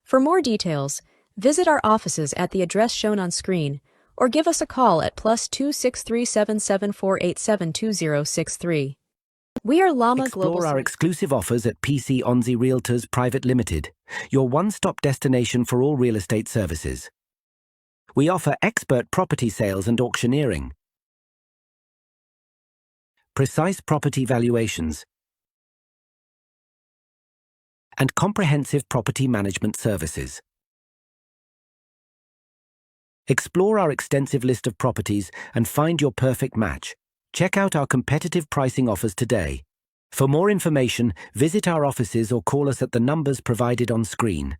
For more details, visit our offices at the address shown on screen or give us a call at +263 774872063. We are Llama Explore Global our Solutions. Exclusive offers at PC Onzi Realtors Private Limited, your one stop destination for all real estate services. We offer expert property sales and auctioneering, precise property valuations, and comprehensive property management services. Explore our extensive list of properties and find your perfect match. Check out our competitive pricing offers today. For more information, visit our offices or call us at the numbers provided on screen.